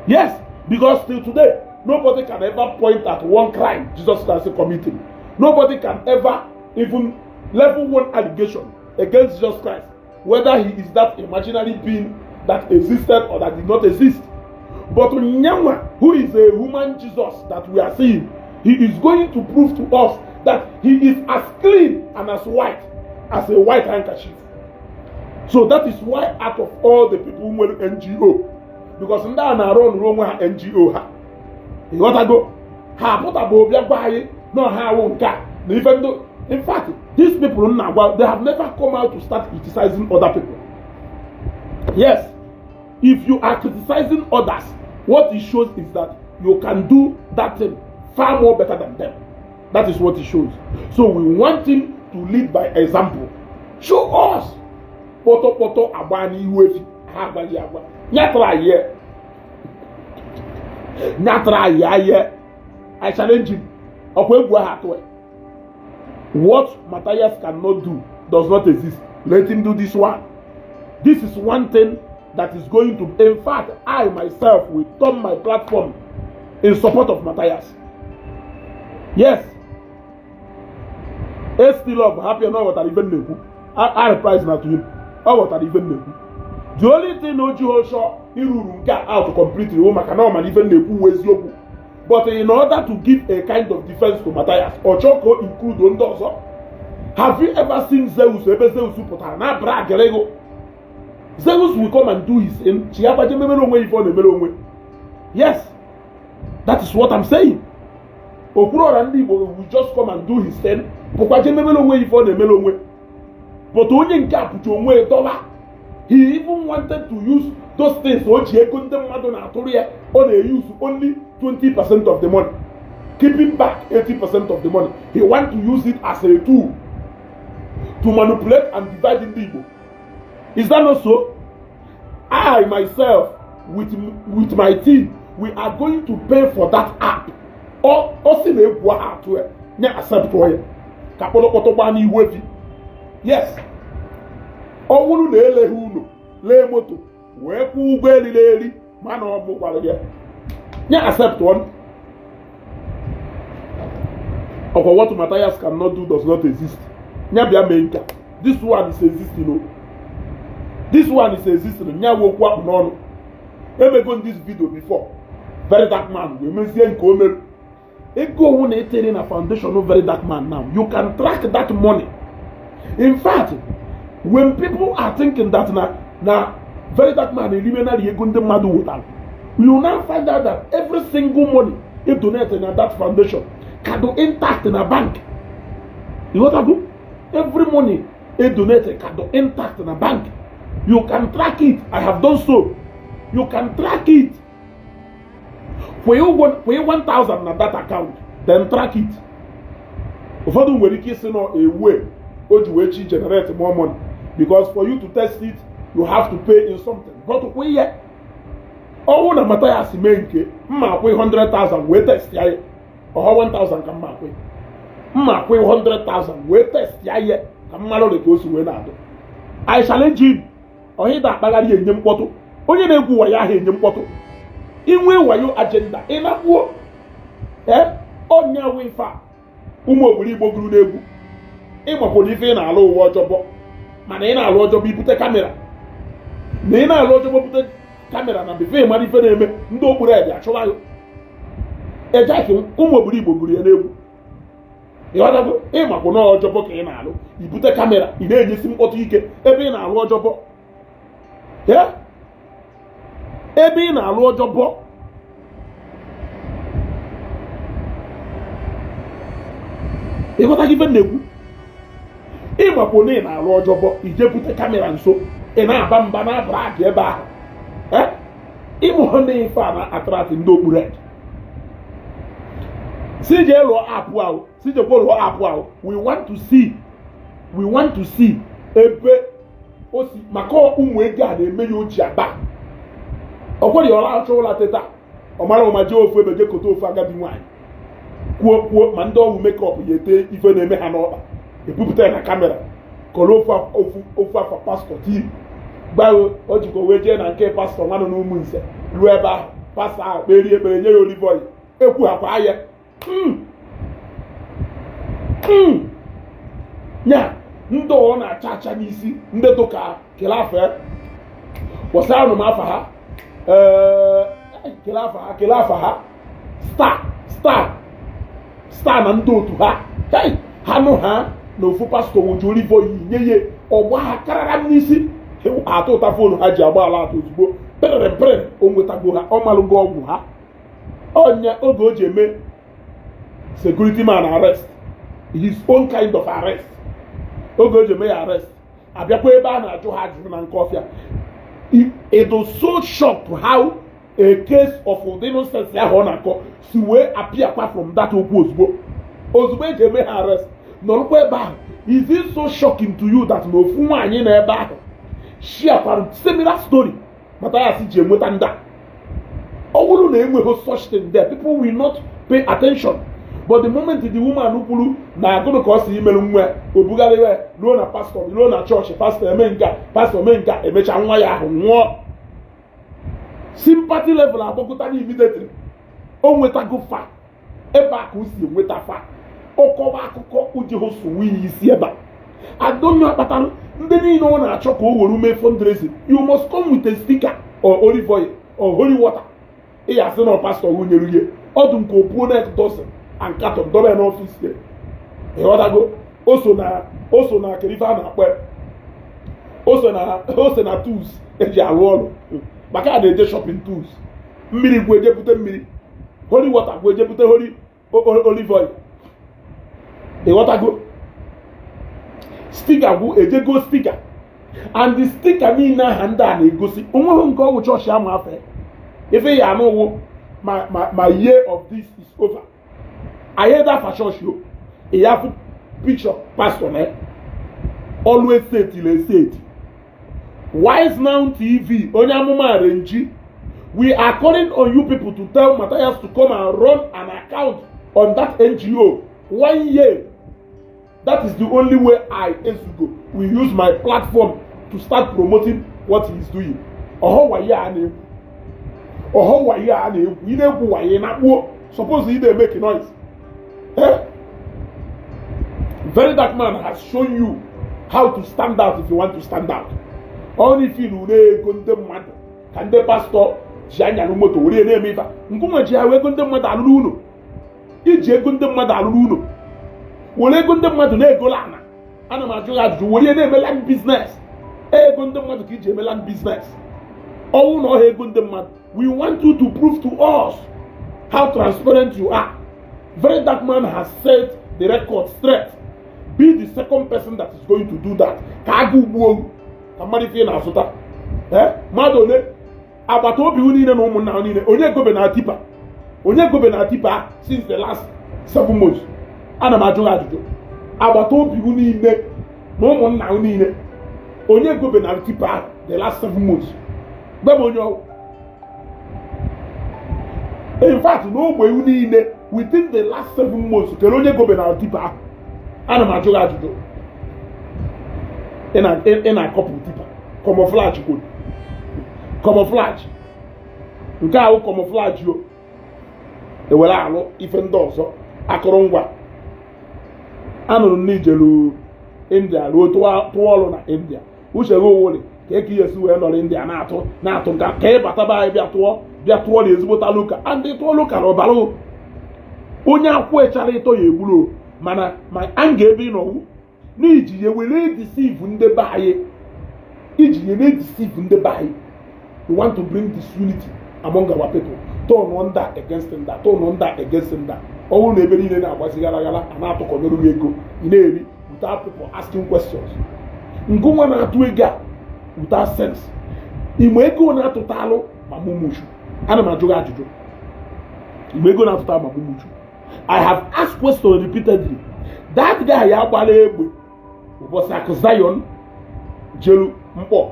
Yes, because till today, nobody can ever point at one crime Jesus Christ committed. Nobody can ever even level one allegation against Jesus Christ, whether he is that imaginary being that existed or that did not exist. But Nyanwa, who is a human Jesus that we are seeing, he is going to prove to us that he is as clean and as white as a white handkerchief. So that is why out of all the people nwere NGO, because ndị a na-arụ ọnụrụ onwe ha NGO ha, ịghọtago, ha apụtabụ bịa gwa anyị na ọha awụ nke a na ife ndị. In fact, these people m na-agwa, they have never come out to start criticizing other people. Yes, if you are criticizing others, what it shows is that you can do that thing far more better than them. That is what it shows. So we want him to lead by example. Show us. Kpọtọkpọtọ agba n'ihu efi ha agbaghị agba nyatara ya, nyatara ya ya. I challenge him. Ọkwa egwu ahụ atụ ya. What Matthias cannot do does not exist. Let him do this one. This is one thing that is going to, in fact, I myself will turn my platform in support of Matthias. Yes. Esti Love hapụ na ọ ghọtara ife m na-ekwu. I reprise na to him, ọ ghọtara ife m na-ekwu. The only thing o ji ọchọ iruru nke a out completely wụ maka na ọ mara ife m na-ekwu wu eziokwu, but in order to give a kind of defense to Matthias, ọ chọọ ka o include ndị ọzọ. Have you ever seen Zeus, ebe Zeus pụtara na brag ego? Zeus will come and do his own chi agbaje memere onwe ife ọ na-emere onwe. Yes, that is what I'm saying. Okwuruọra ndị Igbo will just come and do his thing, pụkwa je memere onwe ife ọ na-emere onwe. But onye nke a pụcha onwe dọla. He even wanted to use those things o ji ego ndị mmadụ na-atụrụ ya. Ọ na-use only 20% of the money, keeping back 80% of the money. He want to use it as a tool to manipulate and divide ndị Igbo. Is that not so? I myself with my team, we are going to pay for that app. Ọ sị na egwu ahụ atụ ya nye accept ya ka kpọtọkpọtọ gbaa n'ihu efi. Yes, ọ bụrụ na eleghị unu lee moto wee kwụọ ụgwọ eriri eri, mana ọ bụ gwara ya nye accept one. Ọkwa what Matthias cannot do does not exist. Nya bịa mee nka. This one is existing o, this one is existing. Nya wụ okwu akpụ n'ọnụ. Emego this video before. Very Dark Man wee mezie nke o mere. Ego owu na etere na foundation of Very Dark Man, now you can track that money. In fact, when people are thinking that na Very Dark Man eribe narị ego ndị mmadụ wetara, you now find out that every single money e donate na that foundation ka do intact na bank. Ịghọtago? Every money e donate ka do intact na bank. You can track it. I have done so. You can track it. Kwee ụgwọ, kwee 1000 na that account, then track it. Ụfọdụ nwere ike isi nọ ewe o ji wee chi generate more money, because for you to test it, you have to pay in something. But kwee ya, ọnwụ na Mathias mee nke mma akwụ 100,000 wee test ya. Ọha 1000 ka mma akwụ, mma akwụ 100,000 wee test ya ya ka mmalụ dị ka o si wee na-adụ. I challenge him. Ọhịda akpagharị enye mkpọtụ, onye na-egwu wayo ahụ enye mkpọtụ, inwe wayo agenda ị na-akpuo ee ọnya wụ ife a ụmụ obodo Igbo gụrụ n'egwu. Ịmakwara ife ị na-alụ ụwa ọjọbọ, mana ị na-alụ ọjọbọ ibute camera, na ị na-alụ ọjọbọ bute camera na befe ịmara ife na-eme ndị okpuru ebe achụwa ya ejeki. Ụmụ obodo Igbo gụrụ ya n'egwu. Ịghọtago? Ịmakwa na ọjọbọ ka ị na-alụ, ibute camera, ị na-enyesi mkpọtụ ike ebe ị na-alụ ọjọbọ. Ebe ị na-alụ ọjọbọ, ịghọtago ife na-ekwu? Ịmakwa na ị na-alụ ọjọbọ, ije bute camera nso, ị na-aba mba na brag ebe ahụ. Ịmụ na ife a na-attract ndị okpuru ede si jee lụọ app ahụ, si jekwa lụọ app ahụ. We want to see, we want to see ebe o si maka ụmụ ego a na-eme ya o ji aba. Ọ kwere ya ọra achọ ụla teta ọ mara ụma jee ofu ebe jee kote ofu agadi nwaanyị kwuo kwuo ma ndị ọgwụ makeup ya ete ife na-eme ha n'ọkpa, ebupụta ya na camera, kọrọ ofu ofu ofu afọ pastọ tii gbago. O jikwa wee jee na nke pastọ nwanụ na ụmụ nze ruo ebe ahụ, pastọ ahụ kperie ekpere, nye ya olive oil, ekwughakwa ya nya ndị ọ na-acha acha n'isi ndị dụka kele afọ ya kwụsịranụ m afa ha. Ee, kele afa ha, kele afa ha, star star star na ndị otu ha. Hey, ha nụ ha na ofu pastọ wuju olive oil nye ya, ọgba ha karara m n'isi, atụ ụta phone ha ji agba ala atụ ozugbo pịrịrị pịrịrị. O nwetago ha, ọ malụgo ọgwụ ha. Onye oge o ji eme security man arrest, his own kind of arrest, oge o ji eme ya arrest, abịakwa ebe a na-ajụ ha ajụjụ na nke ọfịa. It was so shocked how a case of ụdị nonsense ahụ ọ na-akọ si wee apịakwa from that okwu ozugbo ozugbo eji eme ha arrest nọrọkwa ebe ahụ. Is it so shocking to you that na ofu nwaanyị nọ ebe ahụ sharekwara similar story Mathias ji enweta ndị a? Ọ bụrụ na enweghị such thing there, people will not pay attention. But the moment the woman kwuru na agụrụ ka ọ si imerụ nwa ya, o bugharịwa ya ruo na pastọ, ruo na chọọchị, pastọ eme nke a, pastọ eme nke a, emechaa nwa ya ahụ nwụọ, sympathy level agbakọta immediately. O nwetago fa ebe a ka o si enweta fa. Ọkọwa akụkọ ujeho sowe ya isi ebe a adonyo akpatara ndị niile ọ na-achọ ka o were mee fundraising. You must come with a sticker or olive oil or holy water. Ị ya asị na pastọ nyere ihe ọdụ nke opuo na dozen and carton dọba ya n'ọfịs ya. Ịghọtago? O so na kedu ife a na-akpọ ya? O so na tools eji arụ ọrụ, maka a na-eje shopping tools. Mmiri gwu eje bute mmiri, holy water gwu eje bute holy olive oil. Ịghọtago? Sticker gwụ ejego sticker, and the sticker niile aha ndị a na-egosi onweghị nke ọgwụ chọọchị ama afe ife ya anụwụ. Ma year of this is over. Anyị dafa chọọchị o ịya fụ picture pastor na always setili eseti. Wise Now TV, onye amụma arenji, we are calling on you people to tell Matthias to come and run an account on that NGO one year. That is the only way I, Ezugo, will use my platform to start promoting what he is doing. Ọhọ waye a na-ekwu, ọhọ waye a na-ekwu, ị na-ekwu waye na kpuo. Suppose ị na-emeke noise, eh? Very Dark Man has shown you how to stand out if you want to stand out. Only feel ure ego ndị mmadụ ka ndị pastọ ji anyalụ moto were na-eme ife nkwụnwe ji ha ego ndị mmadụ alụrụ ụlọ, iji ego ndị mmadụ alụrụ ụlọ, were ego ndị mmadụ na-egola ana. Ana m ajụ ya ajụjụ, were na-eme land business. Ego ndị mmadụ ka iji eme land business, ọnwụ na ọha ego ndị mmadụ. We want you to prove to us how transparent you are. Very Dark Man has set the record straight. Be the second person that is going to do that, ka agụ ugbuo ka mmadụ ife ị na-azụta. Ee, mmadụ ole agbata obi niile na ụmụnna ha niile, onye gobe na tipper, onye gobe na tipper since the last 7 months? Ana m ajụ gị ajụjụ. Agbata obi niile na ụmụnna ha niile, onye gobe na tipper the last 7 months? Gwa m onye ọwụ. In fact, n'ogbe iwu niile, within the last 7 months, kere onye gobe na tipper ahụ? Ana m ajụ gị ajụjụ. Ị na-akọpụ tipper camouflage kwuru camouflage nke ahụ, camouflage o ewere alụ ife ndị ọzọ. Akụrụngwa anụrụ m n'ijelu India ruo tụọ ọrụ na India. Uche gị owole ka eke ihe esi wee nọrọ India na-atụ na-atụ nka ka ị bataba anyị bịa tụọ, bịa tụọ na ezigbota local and tụọ local ọbara onye akwụ echara ịtọ ya egburu. Mana ma anga ebe ị nọwu n'iji ya were deceive ndị be anyị, iji ya na-edeceive ndị be anyị. You want to bring disunity among our people, turn nda against nda, turn nda against nda. Ọ bụrụ na ebe niile na-agbazi gara gara, a na-atụkọnyere gị ego ị na-eri without people asking questions. Ngụnwa na-atụ ego a without sense, igbe ego na-atụtalụ ma mụmụchu. Ana m ajụ gị ajụjụ, igbe ego na-atụta ma mụmụchu? I have asked question repeatedly. That guy ya gbara egbe ụbọchị akụ Zion jelu mkpọ,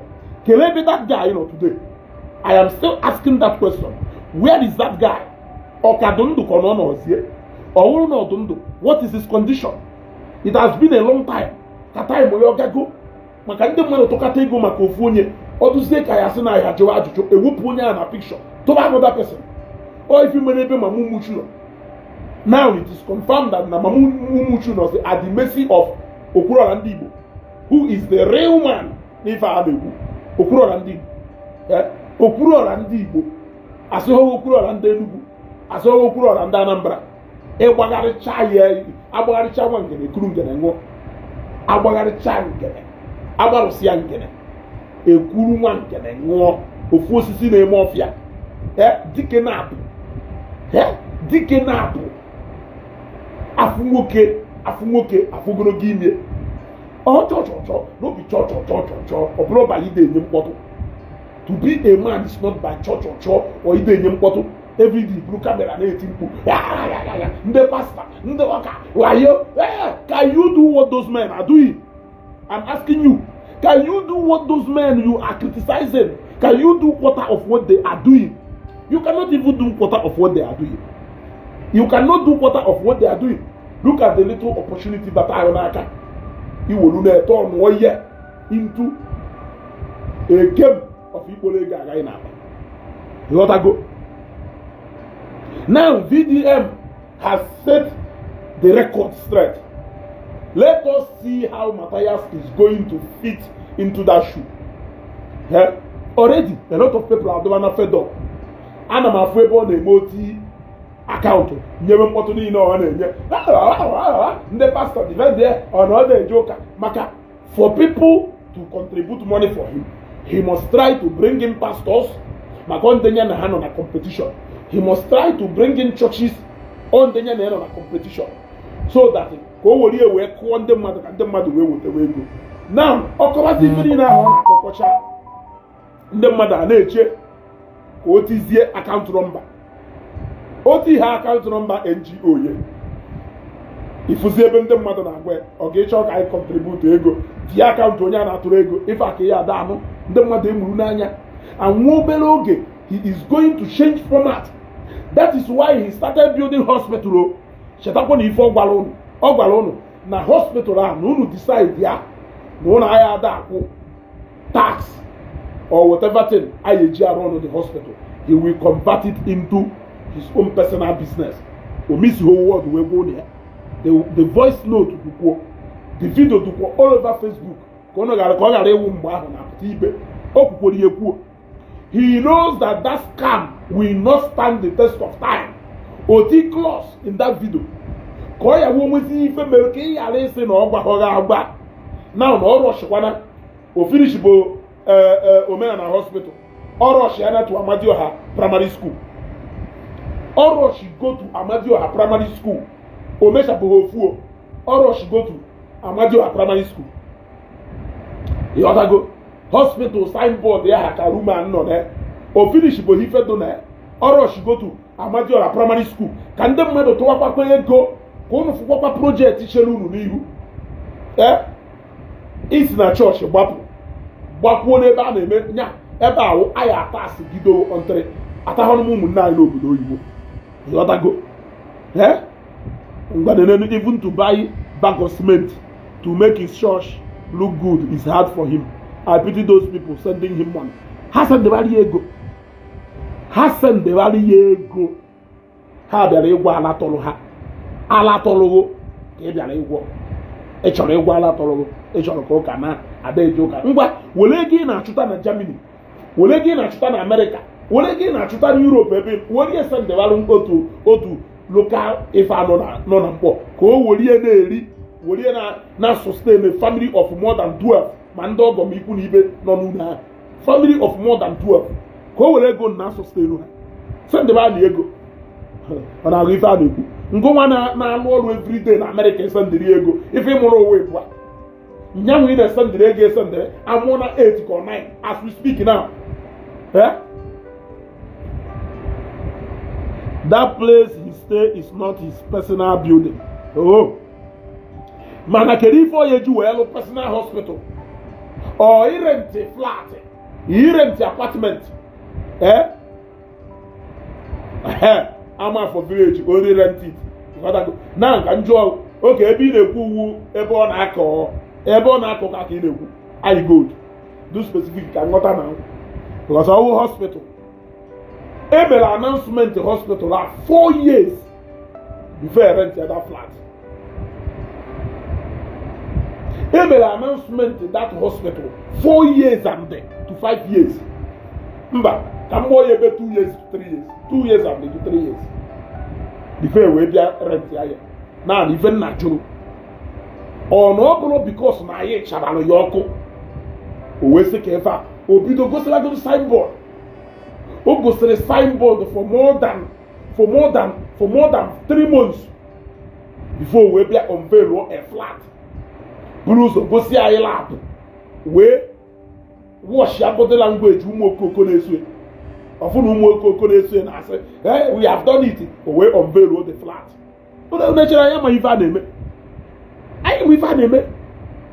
kelee ebe that guy nọ today? I am still asking that question. Where is that guy? Ọ ka dị ndụ ka ọ nọ n'ọzie? Ọ bụrụ na ọ dị ndụ, what is his condition? It has been a long time. Ka time ya ọgago maka ndị mmadụ tụkata ego maka ofu onye, ọ dụzie ka ya sị na ya jụrụ ajụjụ, ewepụ onye ahụ na picture, tụba another person. Ọ ife mere ebe Mama Umuchu nọ now, it is confirmed that na Mama Umuchu nọ at the mercy of Okwuluọra ndị Igbo, who is the real man n'ife a na-ekwu. Okwuluọra ndị Igbo, Okwuluọra ndị Igbo, asịghị Okwuluọra ndị Enugu, asịghị Okwuluọra ndị Anambra. Ịgbagharịcha ya, agbagharịcha nwa ngene ekuru ngene ṅụọ, agbagharịcha ngene, agbarụsịa ngene ekwuru nwa ngene ṅụọ. Ofu osisi na-eme ọfịa, dike na-apụ, dike na-apụ afụ nwoke, afụ nwoke, afụ ogologo ime ọ chọchọchọ n'obi chọchọchọchọchọ. Ọ bụrụ by ide enye mkpọtụ. To be a man is not by chọchọchọ or ide enye mkpọtụ everyday, buru camera na-eti mkpu ya ya ya ya. Ndị pastọ, ndị ọka wayo, can you do what those men are doing? I'm asking you, can you do what those men you are criticizing? Can you do quarter of what they are doing? You cannot even do quarter of what they are doing. You cannot do quarter of what they are doing. Look at the little opportunity bata ahụ n'aka iwolu na-ete ọnụọ ihe into a game of ikporo ego agaghị n'akpa. Ịghọtago? Now VDM has set the record straight. Let us see how Matthias is going to fit into that shoe. Eh? Already, a lot of people are doing fed up. Ana m afụ ebe ọ na-eme oti account nyewe mkpọtụ niile ọ na-enye ndị pastọ defend ya, ọ na ọ na-eje ụka maka for people to contribute money for him, he must try to bring in pastors, maka ọ ndị ya na ha nọ na competition. He must try to bring in churches, ọ ndị ya na ya nọ na competition, so that ka o were ya wee kụọ ndị mmadụ, ka ndị mmadụ wee wetawa ego. Now ọkọwazi ife niile ahụ ọ na-akọkọcha, ndị mmadụ a na-eche ka o tizie account number, otu ihe account number NGO ye ifuzi ebe ndị mmadụ na-agwa ya, ọ ga-ịchọ ka anyị contribute ego, tinye account onye a na-atụrụ ego ife aka ya ada anụ ndị mmadụ emuru n'anya anwụ. Obere oge, he is going to change format. That is why he started building hospital. O chetakwa na ife ọ gwara unu, ọ gwara unu na hospital ahụ na unu decide ya na unu agha ada akwụ tax or whatever thing anyị eji arụ ọnụ the hospital, he will convert it into his own personal business. O miss whole world wee gwuo ya. The voice note dukwuo, the video dukwuo all over Facebook, ka ọ ghara ka ọ ghara ịwụ mgbe ahụ na-apụta ibe o kwukworo ya ekwuo. He knows that that scam will not stand the test of time. Oti clause in that video ka ọ ya wuo nwezi ife mere ka ị ghara ịsị na ọ gbaghọghị agba now na ọ rọshikwana o finish bụ Omenala Hospital, ọ rush ya na to Amadioha Primary School. Ọ rush go to Amadioha Primary School, o mechapụghị ofu o ọ rush go to Amadioha Primary School. Ịghọtago? Hospital signboard ya ha ka room a nọ na o finish bụ ife do na ọ rush go to Amadioha Primary School ka ndị mmadụ tụwakwakwa ego, ka unu fụkwakwa project chere unu n'ihu. Ee, isi na chọọchị gbapụ gbakwuo n'ebe a na-eme nya ebe ahụ anyị ata asị gido ọntịrị atahụrụ m ụmụnne anyị n'obodo oyibo. Ịghọtago? Ee, ngwanenenu, even to buy bag of cement to make his church look good is hard for him. I pity those people sending him money. Ha sendebara ya ego, ha sendebara ya ego, ha bịara ịgwọ ala tọrọ ha, ala tọrọgo ka ị bịara ịgwọ. Ị chọrọ ịgwọ ala tọrọgo, ị chọrọ ka ụka na ada eje ụka. Ngwa, were ego ị na-achụta na Germany, were ego ị na-achụta na America, were ego ị na-achụta na Europe, ebe were ihe sendebara otu otu local ife anọ na nọ na mkpọ ka o were ihe na-eri, were ihe na sustain a family of more than 12, ma ndị ọgọ ma ikwu na ibe nọ n'ụlọ ahụ, family of more than 12, ka o were ego na sustain ha. Sendebara na ego ọ na-agụ ife a na-ekwu ngụnwa na-alụ ọrụ everyday na America, esendịrị ego ife ịmụrụ onwe bụ nyanwụ ị na-esendịrị ego, esendịrị amụọ na 8 ka ọ 9 as we speak now. Eh? That place he stay is not his personal building. Oh, mana kedu ife ọ ya eji wee lụ personal hospital or irent flat, irent apartment? Eh? Ehe, ama for village only rent it. Ịghọtago? Na nka njụọ oke ebe ị na-ekwu uwu ebe ọ na-akọ, ebe ọ na-akọ ka ị na-ekwu anyị gold do specific ka nghọta na because ọwụ hospital e mere announcement hospital a 4 years before rent ya that flat. E mere announcement that hospital 4 years and to 5 years, mba, ka m gbọọ ya ebe 2 years to 3 years, 2 years and to 3 years before wee bịa rent ya. Ya naanị ife nna jụrụ ọ na ọ bụrụ because na anyị charara ya ọkụ, o wee sị ka ife a o bido gosilagodo signboard. O gosiri signboard for more than 3 months before wee bịa unveil a flat, buru ụzọ gosi anyị lab, wee wash ya body language ụmụ okoko na-eso ya. Ọfụ na ụmụ okoko na-eso ya na-asị, "Hey, we have done it." O wee unveil the flat. Unu echere anya ma ife a na-eme anyị ma ife a na-eme.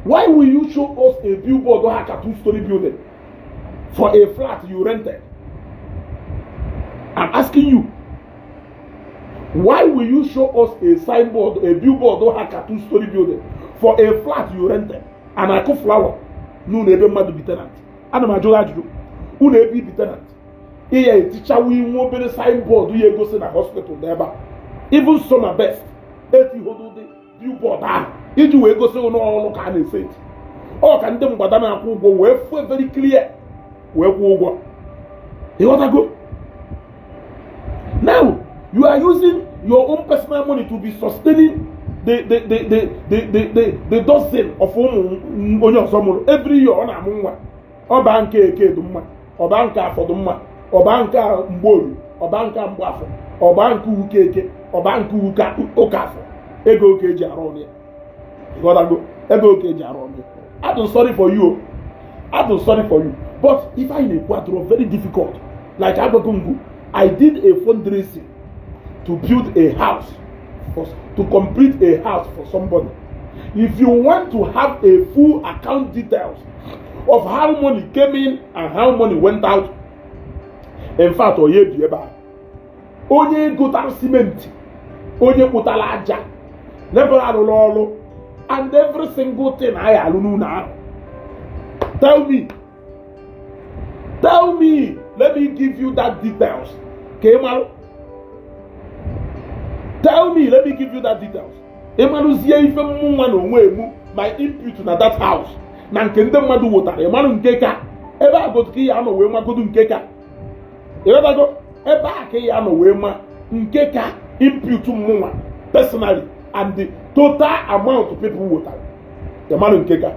Why will you show us a billboard ha ka two story building for a flat you rented? I'm asking you, why will you show us a signboard, a billboard ha ka two story building for a flat you rented and akụ flower n'ụlọ ebe mmadụ bi tenant? Ana m ajụ gị ajụjụ. Ụlọ ebe ibi tenant, ị ya etichawa inwe obere signboard ya egosi na hospital n'ebe a, even so na best. Etihodo ụdị billboard ahụ iji wee gosi ụlọ ọrụ ka a na-eseti ọ ka ndị mgbada na-akwụ ụgwọ wee fue very clear wee kwụọ ụgwọ. Ịghọtago? Now you are using your own personal money to be sustaining the dozen of ụmụ onye ọzọ mụrụ every year. Ọ na-amụ nwa, ọba nke eke dị mma, ọba nke afọ dị mma, ọba nke mgboru, ọba nke mgbafọ, ọba nke uke eke, ọba nke uke ụka afọ. Ego oke eji arụ ọrụ ya. Ịghọtago? Ego oke eji arụ ọrụ ya. I'm sorry for you, I'm sorry for you, but if I na-ekwu adịrọ very difficult. Like agbago ngwu, I did a fundraising to build a house for, to complete a house for somebody. If you want to have a full account details of how money came in and how money went out, in fact, onye bi ebe a, onye gotara simenti, onye kpụtara aja, labor arụrụ ọrụ, and every single thing anyị alụ n'ụlọ ahụ, tell me, tell me, let me give you that details ka ị mara. Tell me, let me give you that details. Ị marụzie ife mmụ nwa na onwe emu, my input na that house na nke ndị mmadụ wụtara, ị marụ nke ka ebe a gotu ka ị ya anọ wee magodu nke ka. Ịghọtago? Ebe a ka ị ya anọ wee ma nke ka input mmụnwa personally and the total amount people wụtara, ị marụ nke ka.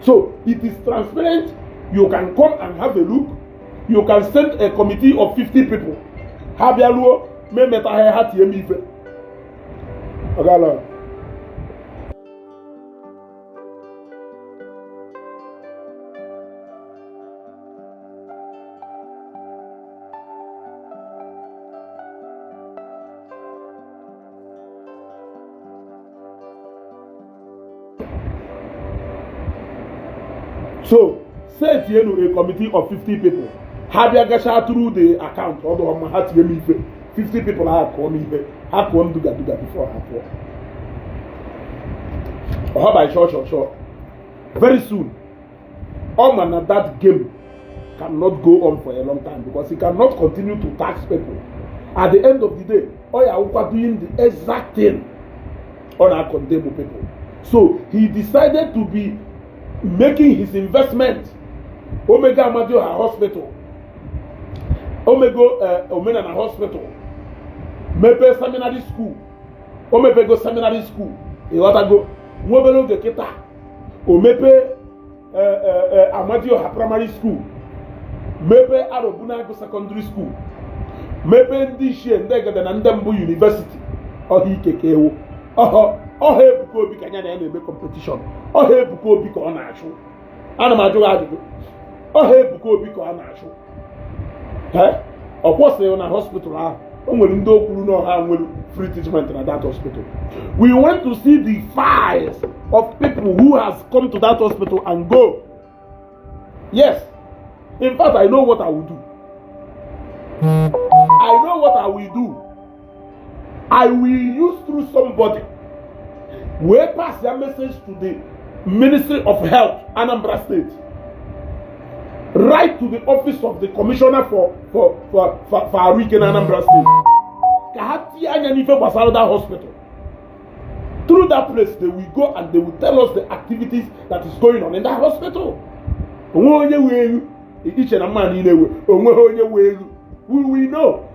So it is transparent. You can come and have a look. You can send a committee of 50 people, ha bịaruo ma emetaghị ha tie m ife ọgala. So set yenu a committee of 50 people, ha bịa gacha through the account, ọ dụghọ mma ha tie m ife. 50 people ha kụọ m ihe, ha kụọ m duga duga before ha pụọ. Ọha by sure sure sure very soon. Ọ ma na that game cannot go on for a long time because he cannot continue to tax people. At the end of the day, ọ ya awụkwa doing the exact thing ọ na-condemn people. So he decided to be making his investment. Omego Amadioha Hospital, omego Omenana Hospital, mepee seminary school, o mepego seminary school. Ịghọtago? Nwa obere oge kịta, o mepee Amadioha Primary School, mepee Arobunagụ Secondary School, mepee ndị ichie, ndị egede na ndị mbụ university. Ọha ike ka ewu ọha ọha. Ebuka Obi ka ya na ya na-eme competition. Ọha Ebuka Obi ka ọ na-achụ. Ana m ajụ gị ajụjụ. Ọha Ebuka Obi ka ọ na-achụ. Ọ kwụsịghị na hospital ahụ. O nwere ndị okwuru na ọha nwere free treatment na that hospital. We want to see the files of people who has come to that hospital and go. Yes, in fact, I know what I will do. I know what I will do. I will use through somebody wee pass their message to the Ministry of Health, Anambra State, right to the office of the commissioner for Aruike na Anambra State, ka ha tinye anya n'ife gbasara that hospital. Through that place they will go and they will tell us the activities that is going on in that hospital. Onwe onye wee elu iche na mma niile ewe onweghị onye wee elu. We will know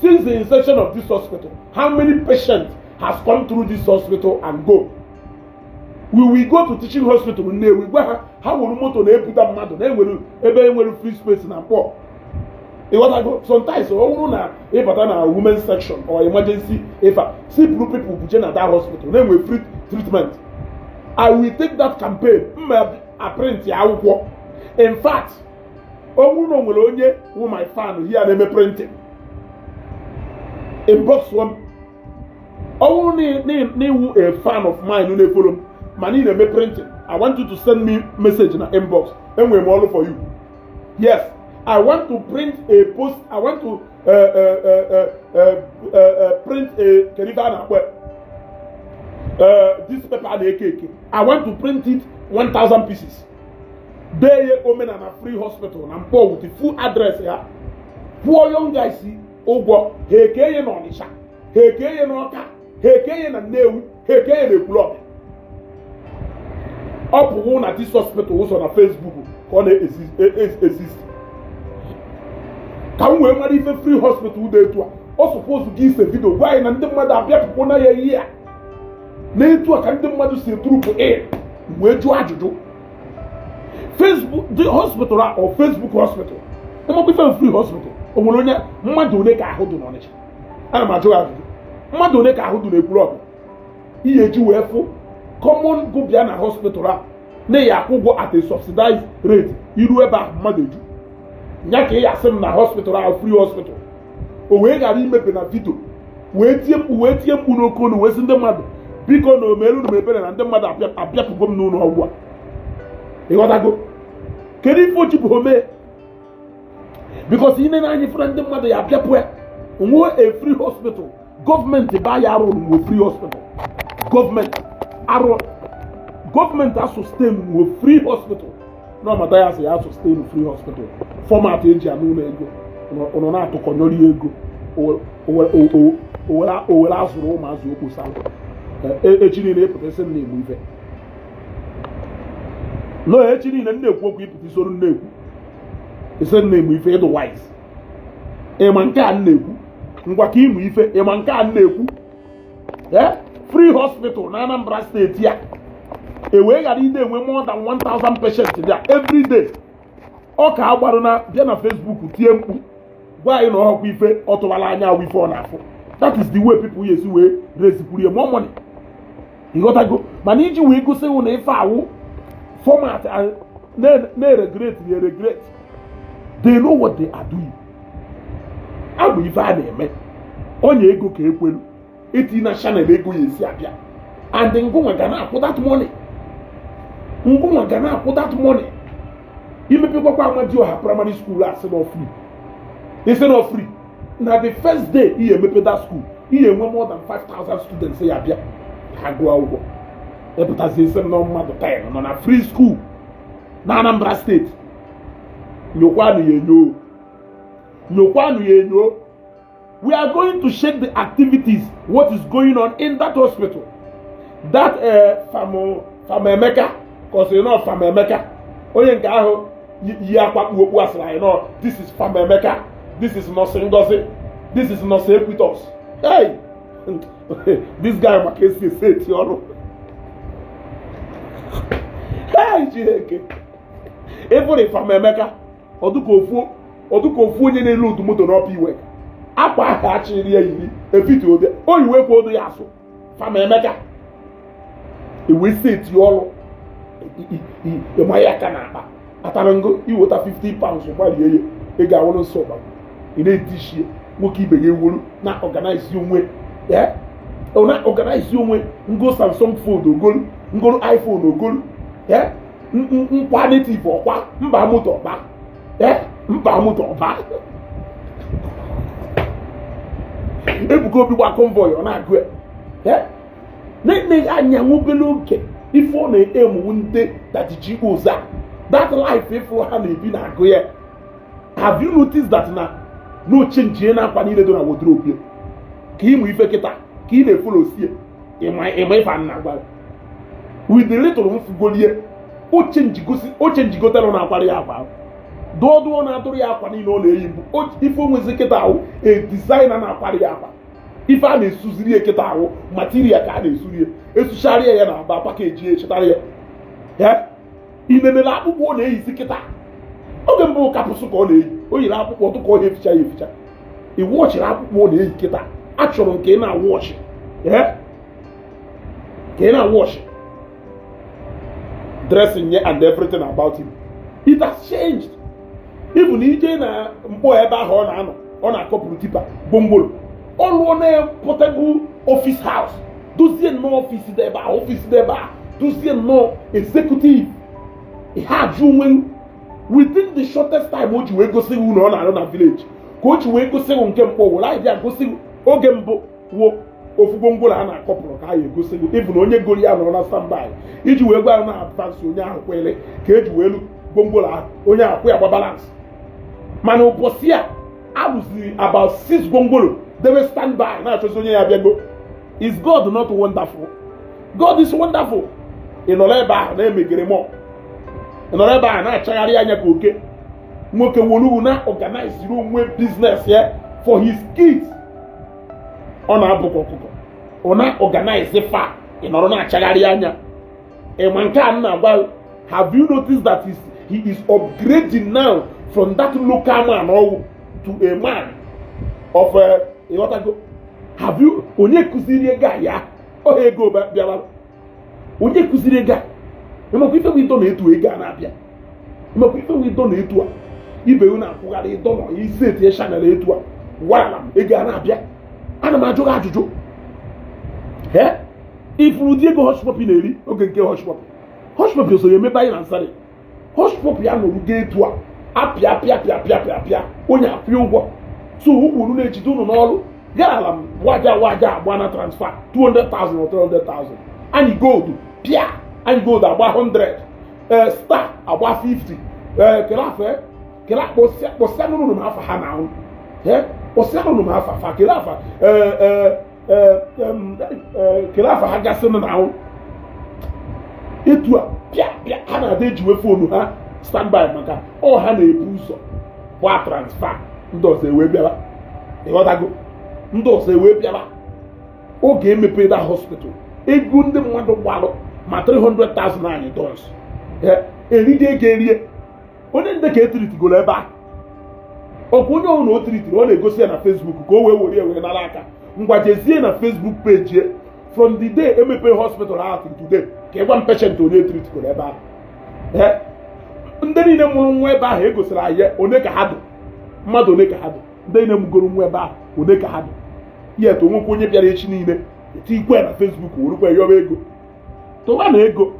since the inception of this hospital how many patients has come through this hospital and go. We will go to teaching hospital Nnewi, gwa ha ha were moto na-ebuta mmadụ na-enwere ebe enwere free space na mkpọ. Ịghọtago? Sometimes ọ bụrụ na ịbata na women section or emergency ifa si buru people buje na that hospital na-enwe free treatment. I will take that campaign. Mma aprint ya akwụkwọ. In fact, ọ bụrụ na o nwere onye wụ my fan here na-eme printing, inbox one. Ọ bụrụ na ịwụ a fan of mine na-efollow m mana ị na-eme printing, I want you to send me message na inbox. Enwere m ọrụ for you. Yes, I want to print a post. I want to print a, kedu ife a na-akpọ this paper a na-eke eke? I want to print it 1000 pieces, dee ya Omenana Free Hospital na Mkpọ with the full address ya, kwụọ young guys ụgwọ, ha eke ya n'Ọnịcha, ha eke ya n'Ọka. Ha ekenye na Nnewi, ha ekenye na Ekwulọbịa. Ọ pụwụ na this hospital ụzọ na Facebook ka ọ na-exist, ka m wee mara ife free hospital dị etu a. Ọ suppose gị ise video gwa anyị na ndị mmadụ abịapụkwu na ya ihe a na-etu a, ka ndị mmadụ si eturupụ in wee jụọ ajụjụ. Facebook the hospital a, ọ Facebook hospital ịmakwa ife free hospital. O nwere onye, mmadụ ole ka ahụ dị n'Ọnịcha? Ana m ajụ ya ajụjụ, mmadụ ole ka ahụ dị n'Ekwulọbịa ihe eji wee fụ common go bịa na hospital a na-eyi akwụ ụgwọ at a subsidized rate? Iru ebe ahụ, mmadụ eju ya ka ị ya asị m na hospital ahụ free hospital. O wee ghara imepe na video wee tie mkpu, wee tie mkpu n'oke olu, wee sị ndị mmadụ, biko na omelu m ebere na ndị mmadụ abịapụgo m n'ụlọ ọgwụ a. Ịghọtago? Kedu ife ochi bụ omee? Because ine na anyị fụra ndị mmadụ ya abịapụ ya nwee a free hospital. Gọọmenti ba ya arụrụ nwe free hospital, gọọmenti arụ, gọọmenti asustain nwe free hospital na ọmata ya sị ya sustain free hospital. Format eji anụ ụlọ ego ụnụ na-atụkọnyọrọ ya ego owere azụrụ ụmụazị okposara echi niile ịpụta isi m na-egbu ife no. Echi niile m na-ekwu okwu, ịpụta isoro m na-ekwu isi m na-egbu ife. Ịdụ wise, ịma nke a m na-ekwu ngwa ka ịmụ ife, ịma nke a m na-ekwu. Ee, free hospital na Anambra Steeti a e wee ghara ide enwe more than 1000 patients there every day. Ọ ka agbarụ na bịa na Facebook tie mkpu gwa anyị na ọhọkwa ife ọ tụwara anya awụ ife ọ na-afụ. That is the way people ya esi wee raise ya more money. Ịghọtago? Mana iji wee gosi wụ na ife awụ format na-regret ya regret. They know what they are doing. Abụ ife a na-eme onye ego ka ekwelu eti na channel ego ya esi abịa, and ngụnwa ga na-akwụ that money, ngụnwa ga na-akwụ that money. Imepekwakwa Amadioha Primary School a sị na free, isi na free, na the first day ihe emepe that school, ihe enwe more than 5000 students ya abịa ha gụọ akwụkwọ. Epụtazi isi m na mmadụ 10 nọ na free school na Anambra Steeti. Nyokwanụ ya enyo, nyokwanụ ya enyo. We are going to check the activities, what is going on in that hospital, that Fam Emeka, cause you know Fam Emeka, onye nke ahụ yi akwa kpu okpu asịrị anyị nọ. This is Fam Emeka, this is Nurse Ngozi, this is Nurse Equitos. Hey, this guy maka esi esi eti ọrụ. Hey, Chineke! Ịfụrụ Fam Emeka, ọdụka ofu onye na-elu otu moto n'ọpa iwe akwa ahụ achịrị ya yiri efiti ode oyiwe kwa odo ya asụ. Fam Emeka ewee si eti ọrụ ịma ya aka n'akpa atara ngo iweta £50 gbarie ya ị ga-awụrụ nsọ ọgbagbo. Ị na-etishie nwoke ibe gị ewuru na organize onwe ya, ọ na organize onwe ngo Samsung phone ogolu, ngolu iPhone ogolu ya, nkwa native ọkwa mba moto ọba ya, mba moto ọba. Ebuka Obi gba convoy ọ na-agụ ya na-enyeghị anya nwa obere oge. Ife ọ na-emuwu ndị dadiji oza that life ifụ ha na-ebi na-agụ ya. Have you noticed that na no change na akwa niile dị na wardrobe ya? Ka ịmụ ife kịta ka ị na-efollow sie ịma ịma ife a na-agwa with the little mfugolie o chenjigotelụ na akwara ya akwa dụọ dụọ na-atụrụ ya akwa niile ọ na-eyi mbụ. Ife onwezi kịta ahụ, a designer na-akwara ya akwa. Ife a na-esuziri ya kịta ahụ, material ka a na-esuri ya, esucharịa ya na aba package ya, echetara ya ya inenere akpụkpọ ọ na-eyizi kịta. Oge mbụ kapụsụ ka ọ na-eyi, o yiri akpụkpọ tụka ọ eficha ya eficha. Ị wọchịrị akpụkpọ ọ na-eyi kịta? Achọrọ m ka ị na-awọchị ee, ka ị na-awọchị dressing ya and everything about him. It has changed. Even ije na mkpọ ebe ahụ ọ na-anọ, ọ na-akọpụrụ tipper gwongworo. Ọ lụọ na portable office house, dozie nnọọ office dị ebe a, office dị ebe a, dozie nnọọ executive ihe ajụ onwe. Within the shortest time o ji wee gosi gị na ọ na-arụ na village ka o ji wee gosi gị nke mkpọ were anyị bịa gosi gị. Oge mbụ wo ofu gwongworo a na-akọpụrụ ka a ya egosi gị. Even onye goro ya nọrọ na standby iji wee gwa ya na advance onye ahụ kwere ka eji wee lu gwongworo ahụ, onye ahụ kwụ ya gba balance. Mana ụbọchị a alụziri about six gwongworo debe standby na-achọzi onye ya bịago. Is God not wonderful? God is wonderful. Ị nọrọ ebe ahụ na-emegere mọ, ị nọrọ ebe ahụ na-achagharị anya ka oke nwoke woluwu na organize onwe business ya for his kids. Ọ na-abụkwa ọkụkọ, ọ na-organize fa. Ị nọrọ na-achagharị anya. Ịma nke a m na-agwa, have you noticed that he is upgrading now from that local man ọwụ to a man of ịghọtago? Have you, onye kụziri ego a ya ọha ego bịara? Onye kụziri ego a? Ịmakwa ife bụ ịdọ na-etu ego a na-abịa? Ịmakwa ife bụ ịdọ na-etu a ibe unu na-akwụgharị ịdọ nọ isi etinye channel etu a gwara m ego a na-abịa? Ana m ajụ gị ajụjụ. He ifuru ụdị ego Hushpuppi na-eri oge nke Hushpuppi, Hushpuppi so emepe anyị na nsarị. Hushpuppi ya nọrụ ga etu a apịa pịa pịa pịa pịa pịa onye akwụ ụgwọ so ụkwuru na-ejide unu n'ọrụ gara m waja waja agba na transfer 200,000 or 300,000. Anyị gold pịa, anyị gold agba 100, ee, star agba 50, ee, kele afọ kele kpọsịa kpọsịa nụrụ m afa ha na ahụ, ee, kpọsịa nụrụ m afa fa kele afa, ee, ee, ee, kele afa ha gasị nụ na ahụ etu a pịa pịa. Ha na-ada ejiwe phone ha standby maka ọ ha na-ebu ụzọ gbaa transfer, ndị ọzọ ewee bịara. Ịghọtago? Ndị ọzọ ewee bịara. Oge emepe that hospital, ego ndị mmadụ gbalụ ma 300,000 anyị dons eride ego erie. Onye ndị ka etiritigoro ebe a ọkwa onye ọbụla o tiritiri, ọ na-egosi ya na Facebook ka o wee were ya wee nara aka. Ngwa, jezie na Facebook page ye from the day emepe hospital ahụ till today ka ịgwa m patient onye etiritigoro ebe ahụ. Ndị niile mụrụ nwa ebe ahụ egosiri anyị, one ka ha dị? Mmadụ one ka ha dị? Ndị niile mụgoro nwa ebe ahụ, one ka ha dị? Yet onwekwa onye bịara echi niile etikwe na Facebook werukwa yọba ego. Tụwa na ego,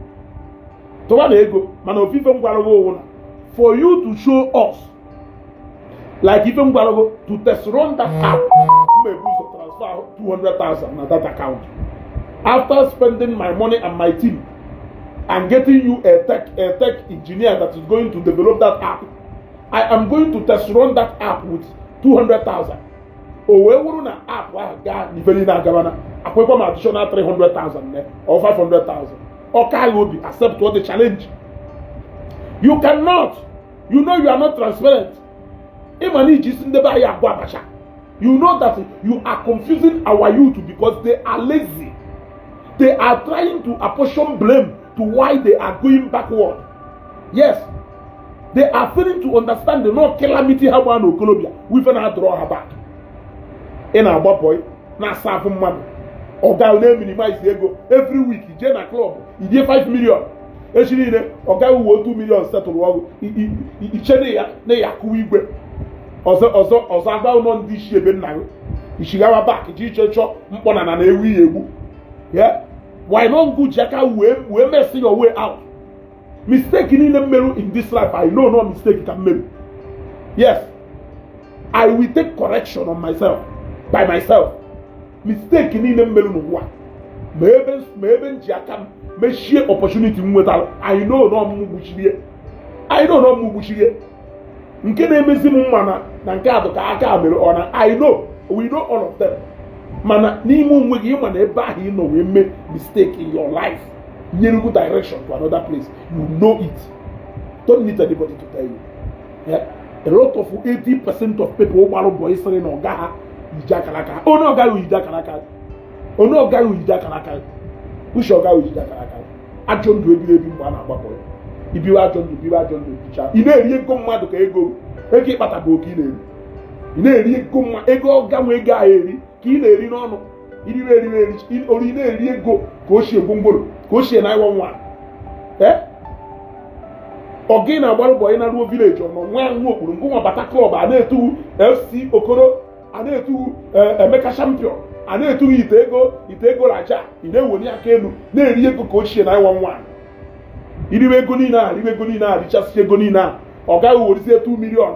tụwa na ego. Mana ofufe m gwara gị ụwụ na for you to show us like ife m gwara gị to test run that app, m ebu ụzọ transfer 200,000 na that account after spending my money and my team and getting you a tech engineer that is going to develop that app. I am going to test run that app with 200,000. O wee wụrụ na app ahụ gaa n'ife niile agabana, akwekwa m additional 300,000 ne or 500,000. Ọka agha obi accept what the challenge. You cannot. You know you are not transparent. Ịma na iji isi ndebe anyị agwa abacha. You know that you are confusing our youth because they are lazy. They are trying to apportion blame to why they are going backward. Yes, they are failing to understand the no calamity ha gbaa n'okolobịa wife na-adọrọ ha back. Ị na-agba boy na-asa afụ mmadụ, ọga na-eminimize ego every week. Jee na club ijie 5 million echi niile, ọga uwe 2 million setụrụ ọrụ iche na ya na ya akụwa igwe ọzọ ọzọ ọzọ. Agba ụlọ ndị isi ebe nna gị ichighawa back ji iche chọọ mkpọnana na ewu ya egbu. Yeah, why not go ji aka wee mess your way out? Mistake niile mmerụ in this life, I know no mistake ka mmerụ. Yes, I will take correction on myself by myself. Mistake niile mmerụ n'ụwa, ma ebe m ji aka m mechie opportunity m nwetara, I know na ọmụmụ gbuchirie. I know na ọmụmụ gbuchirie. Nke na-emezi m mma na nke a dị ka aka mere ọ na I know we know all of them. Mana n'ime onwe gị, ịma na ebe ahụ ị nọ wee mee mistake in your life nyere you direction to another place. You know it, don't need anybody to tell you. Yeah? A lot of 80% of people gbara mbọ ịsịrị na ọga ha yiji akara aka. Onye ọga ya oyiji akara aka, onye ọga ya oyiji akara aka, uche ọga ya oyiji akara aka. Ajọ ndụ ebiri ebi mgbe a na-agbapọ ya, ibiwe ajọ ndụ, biwe ajọ ndụ bicha. Ị na-eri ego mmadụ ka ego ego ịkpata bụ oke ị na-eri. Ị na-eri ego mma, ego ọga nwe ego ahụ eri ka ị na-eri n'ọnụ. Iriwe eriwe eri ori, ị na-eri ego ka o shie gwongworo ka o shie na ịwọ nwa ee. Ọ gị na-agbara ụbọ ị na-ruo village ọ nọ nwa nwa okpuru ngụ nwa bata club a na-etu FC Okoro, a na-etu Emeka Champion, a na-etu ite ego, ite ego raja. Ị na-eweli aka elu na-eri ego ka ochie na ịwa nwa. Iriwe ego niile a, riwe ego niile a, richasị ego niile a, ọ gaghị werizie 2 million.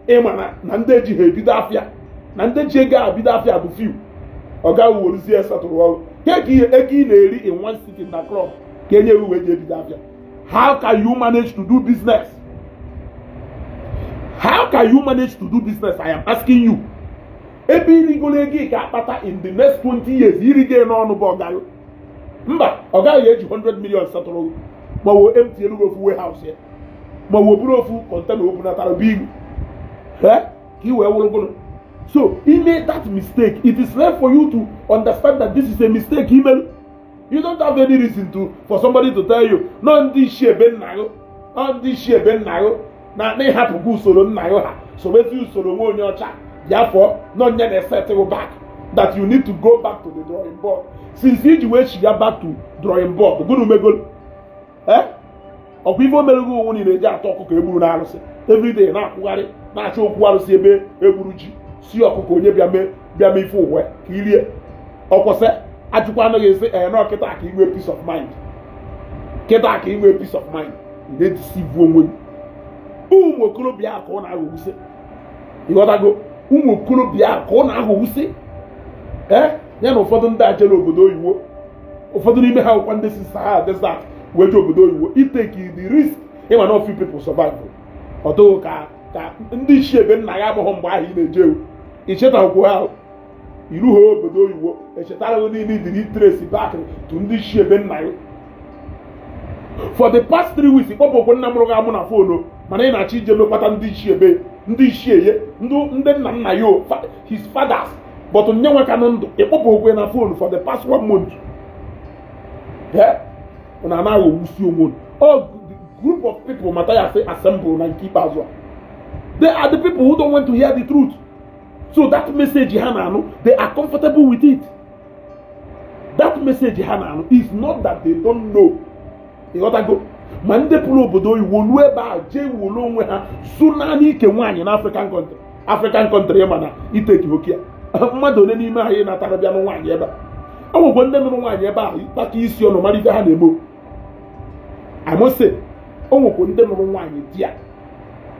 Ịma na ndị eji ha ebido afịa na ndị ji ego a bido afịa bụ few. Ọ gaghị werizie setụrụ ọrụ ke ka ihe ego ị na-eri in one sitting na club ka enye uwe ji ebido afịa. How can you manage to do business? How can you manage to do business? I am asking you. Ebe irigoro ego ị ga-akpata in the next 20 years, irigo n'ọnụ bụ ọgaghị mba, ọ gaghị eji 100 million setụrụ, ma wo empty elu ofu warehouse ya, ma wo buru ofu container o bunatara bụ igu ka ị wee wụrụ gụrụ. So he made that mistake. It is left for you to understand that this is a mistake he made. You don't have any reason to for somebody to tell you nọ ndị isi ebe nna gị, nọ ndị isi ebe nna gị na ịhapụgo usoro nna gị ha sobezi usoro nwa onye ọcha. Therefore, nọ nye na set you back, that you need to go back to the drawing board. Since iji wee chiga back to drawing board, gụnụ megolo? Eh, ọkwa ife o mere gị onwe niile eji atọ ọkụkọ egburu na arụsị everyday, na-akwụgharị na-achọ okwu arụsị ebe egburu ji si ọkụkọ onye bịa mee, bịa mee ife ụwe ka irie ọkwụsị ajụkwa anaghị esi. Ee, nọ kịta ka inwe peace of mind, kịta ka inwe peace of mind. Ị na-edeceive onwe gị. Ụmụ okorobịa ka ọ na-aghọgbusi, ịghọtago? Ụmụ okorobịa ka ọ na-aghọgbusi. Ee, ya na ụfọdụ ndị a jere obodo oyibo, ụfọdụ n'ime ha nwekwa ndị si Sahara Desert wee jee obodo oyibo. Itake the risk, ịma na few people survive. Ọ dịghị ka ndị isi ebe nna ya abụghị mgbe ahụ ị na-eje ewu ichetahụkwu ha irughị obodo oyibo, echetara niile idiri trace back to ndị isi ebe nna ya. For the past 3 weeks, ịkpọpụkwu nna mụrụ gị amụ na phone, mana ị na-achọ ije mekwata ndị isi ebe, ndị isi eye, ndị nna nna ya, his fathers, but nye nwe ka ndụ ịkpọpụ na phone for the past one month. Na anaghị owusi onwe all the group of people Matthias assemble na nke ikpeazụ a. They are the people who don't want to hear the truth. So that message ha na-anụ, they are comfortable with it. That message ha na-anụ is not that they don't know, ịghọtago? Ma ndị pụrụ obodo oyibo ruo ebe a jee were onwe ha zu naanị ike nwaanyị na African country, African country, ma na iteki oke ya mmadụ ole n'ime ha natara bịa nụ nwaanyị ebe a. O nwekwa ndị nụrụ nwaanyị ebe ahụ kpata isi ọnụ mara ife ha na-eme. I must say, o nwekwa ndị nụrụ nwaanyị di ya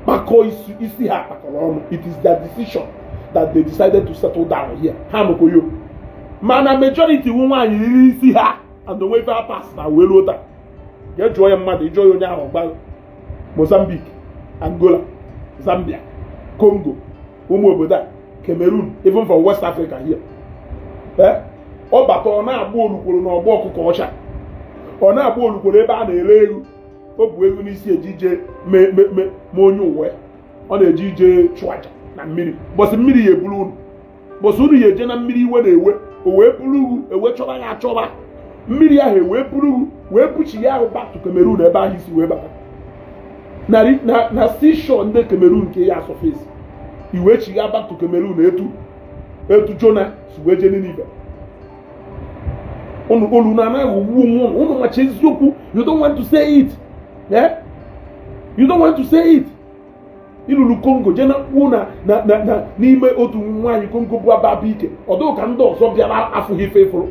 kpakọọ isi, isi ha kpakọrọ ọnụ. It is their decision that they decided to settle down here. Ha nụkwa yo, mana majority wu nwaanyị riri isi ha and onwe ife ha pass na wee ruo taa. Jee jụọ ya mmadụ, ịjụọ ya onye ahụ gba Mozambique, Angola, Zambia, Congo, ụmụ obodo a, Cameroon, even from West Africa here. Eh, ọ bata, ọ na-agba olukworo na ọgba ọkụkọ ọcha, ọ na-agba olukworo ebe a na-ere ewu. O bu ewu n'isi eji ije mee mee onye uwe, ọ na-eji ije chụọ aja na mmiri. Bọsị mmiri ya eburu unu, bọsị unu ya eje na mmiri iwe na-ewe, o wee buru ugwu ewe chọba ya achọba, mmiri ahụ ewee buru ugwu wee buchi ya ahụ back to Cameroon ebe ahụ isi wee bata na seashore ndị Cameroon nke ya surface iwee chigha back to Cameroon, etu etu Jona si wee jee Ninive. Unu olu na anaghị owuwu onwe unu. Unu macha eziokwu, you don't want to say it. Yeah? You don't want to say it. Ilulu Congo jee na kpuo na n'ime otu nwaanyị Congo bụ ababa ike. Ọ dịghị ka ndị ọzọ bịara afụghị ife ịfụrụ,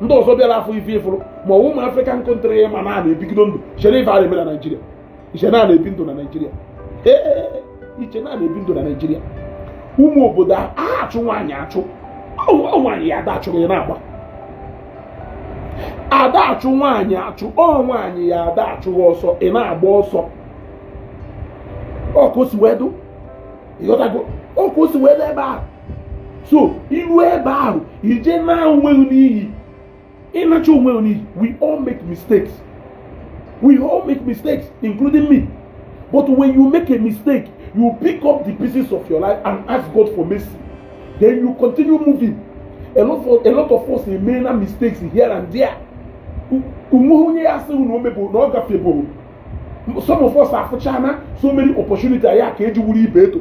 ndị ọzọ bịara afụ ife ịfụrụ, ma ọ ụmụ African country ma na na-ebigido ndụ chere ife a na-eme na Naijiria. Iche na na-ebi ndụ na Naijiria? Ee, iche na na-ebi ndụ na Naijiria? Ụmụ obodo a achụ nwaanyị achụ, ọ nwaanyị ya ada achụrụ ya na-agba ada achụ nwaanyị achụ, ọ nwaanyị ya ada achụghị ọsọ, ị na-agba ọsọ. Ọ ka o si wee dụ, ịghọtago? Ọ ka o si wee dụ ebe ahụ. So iru ebe ahụ, ije na onwe gị n'iyi, ịnacha onwe gị n'iyi. We all make mistakes, we all make mistakes, including me. But when you make a mistake, you pick up the pieces of your life and ask God for mercy, then you continue moving. A lot of us emena mistakes here and there. Onwe onye ya asị na o mebụ na ọ gafebụrụ. Some of us afụchana so many opportunity ya ka eji wuru ibe eto,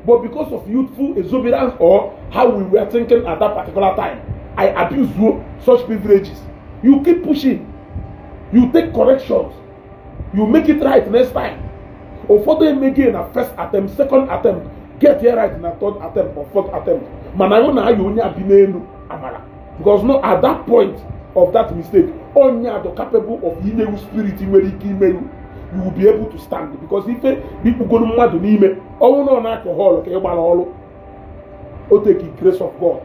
but because of youthful exuberance or how we were thinking at that particular time, I abuse such privileges. You keep pushing, you take corrections, you make it right next time. Ụfọdụ emeghe na first attempt, second attempt, get it right na third attempt or fourth attempt. Mana ahụ na-aya onye a bi n'elu amara, because no, at that point of that mistake, onye adọ capable of inyewu spirit nwere ike imewu, you will be able to stand, because ife bikpugoro mmadụ n'ime ọnwụ nọ na alcohol ka ị gbara ọrụ, o take the grace of God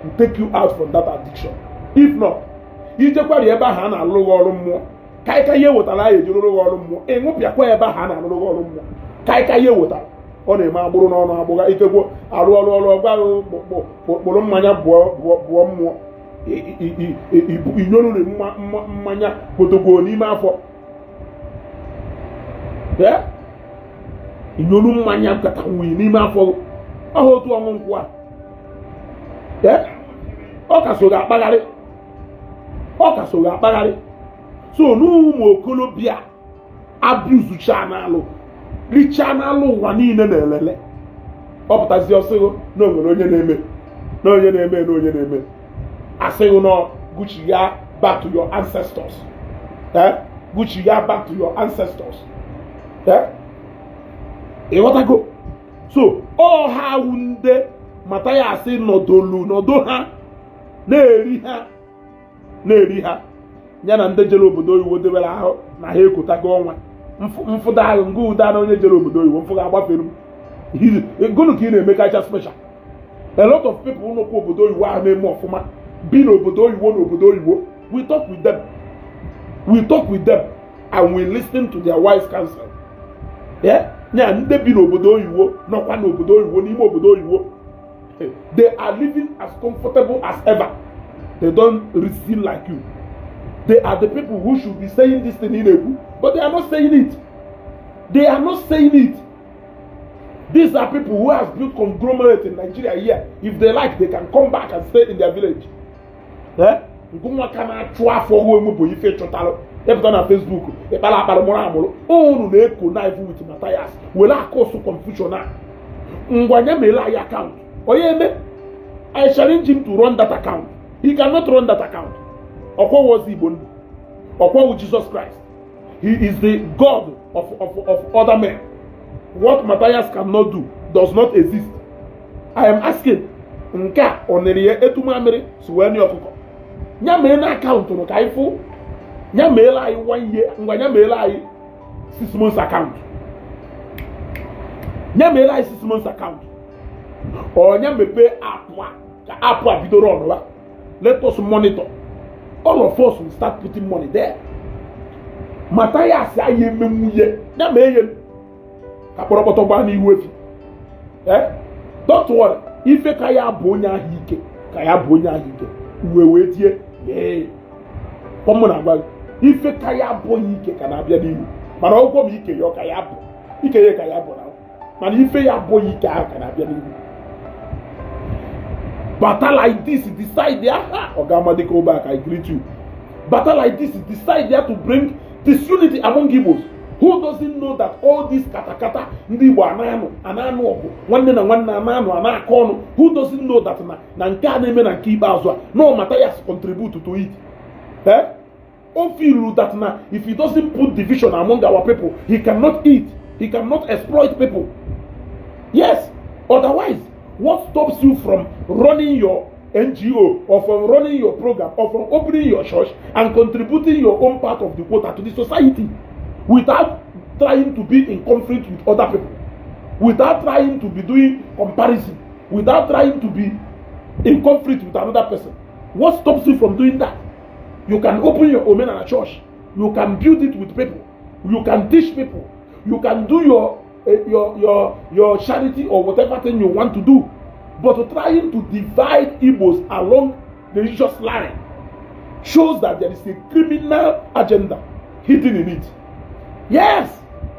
to take you out from that addiction. If not, ijekwari ebe ahụ a na-alụrụ gị ọrụ mmụọ, kaikai ihe wetara ya eji rụrụ gị ọrụ mmụọ, ịṅụpịakwa ebe ahụ a na-alụrụ gị ọrụ mmụọ, kaikai ihe wetara. Ọ na-eme agbụrụ n'ọnụ agbụga ikekwe arụ ọrụ ọrụ ọgwa kpụrụ mmanya bụọ bụọ mmụọ inyoluri mmanya kpotokwo n'ime afọ, inyolu mmanya katanwuyi n'ime afọ. Ọha otu ọṅụ nkwụ a, ọ ka so ga-akpagharị, ọ ka so ga-akpagharị. So n'ụmụ okolobịa abuzucha n'alụ richaa n'alụ ụwa niile na-elele, ọ pụtazi ọsịghụ na o nwere onye na-eme na onye na-eme na onye na-eme asịghị nọ. Guchigha back to your ancestors, eh? Guchigha back to your ancestors, eh? Ịghọtago? So ọ ha wụ ndị Mathias nọdolu nọdụ ha na-eri, ha na-eri ha ya na ndị jere obodo oyibo debere ahụ na ha ekotago ọnwa mfụda ahụ ngụ ụda na onye jere obodo oyibo mfụga agbafere m. Gụnụ ka ị na-eme kacha special? A lot of people nọkwa obodo oyibo ahụ na-eme ọfụma, bi n'obodo oyibo, n'obodo oyibo. We talk with them, we talk with them and we listen to their wise counsel. Yeah, ya ndị bi n'obodo oyibo nọkwa n'obodo oyibo, n'ime obodo oyibo, they are living as comfortable as ever. They don't reason like you. They are the people who should be saying this thing in ekwu, but they are not saying it. They are not saying it. These are people who have built conglomerate in Nigeria here. If they like, they can come back and stay in their village. Eh? Ngụnwa ka na-achụ afọ ọhụụ enwebụ ife chọtalụ ịpụta na Facebook ịkpara akpara mụrụ amụrụ unu na-eko knife with Matthias were akọsụ confusion a. Ngwa, nye meele anyị account onye eme. I challenge him to run that account. He cannot run that account. Ọkwọwụ Igbo ndụ, ọkwọwụ Jesus Christ. He is the God of other men. What Matthias cannot do does not exist. I am asking, nke a ọ nịrị ya etu mamịrị si wee nye ọkụkọ ya mee na account nụ ka anyị fụ ya meela anyị one year. Ngwa, ya meela anyị 6 months account, ya meela anyị 6 months account. Ọ ya mepee app a ka app a bidoro ọnụwa. Let us monitor. All of us will start putting money there. Matthias anyị eme nwunye ya mee ihe ka kpọrọkpọtọ gbaa n'ihu efi. Eh, don't worry, ife ka ya bụ onye ahụ ike, ka ya bụ onye ahụ ike uwe wee tie. Ee, kpọmụ na agwa gị, ife ka ya bụ onye ike ka na-abịa n'ihu. Mana ọgwụgwọ m ike ya ọ ka ya bụ ike ya ka ya bụ na, mana ife ya bụ onye ike ahụ ka na-abịa n'ihu. Bata like this, decide ya ha Oga Amadike Obak, I greet you. Bata like this, decide ya to bring disunity among Igbos. Who doesn't know that all this katakata ndị Igbo ana-anụ ana-anụ ọgụ nwanne na nwanne ana-anụ ana-akọ ọnụ? Who doesn't know that na nke a na-eme na nke ikpeazụ a no Matthias contribute to it? Eh, o feel that na if he doesn't put division among our people, he cannot eat, he cannot exploit people. Yes, otherwise, what stops you from running your NGO or from running your program or from opening your church and contributing your own part of the quota to the society without trying to be in conflict with other people, without trying to be doing comparison, without trying to be in conflict with another person? What stops you from doing that? You can open your Omenala church. You can build it with people. You can teach people. You can do your charity or whatever thing you want to do. But trying to divide Igbos along religious line shows that there is a criminal agenda hidden in it. Yes,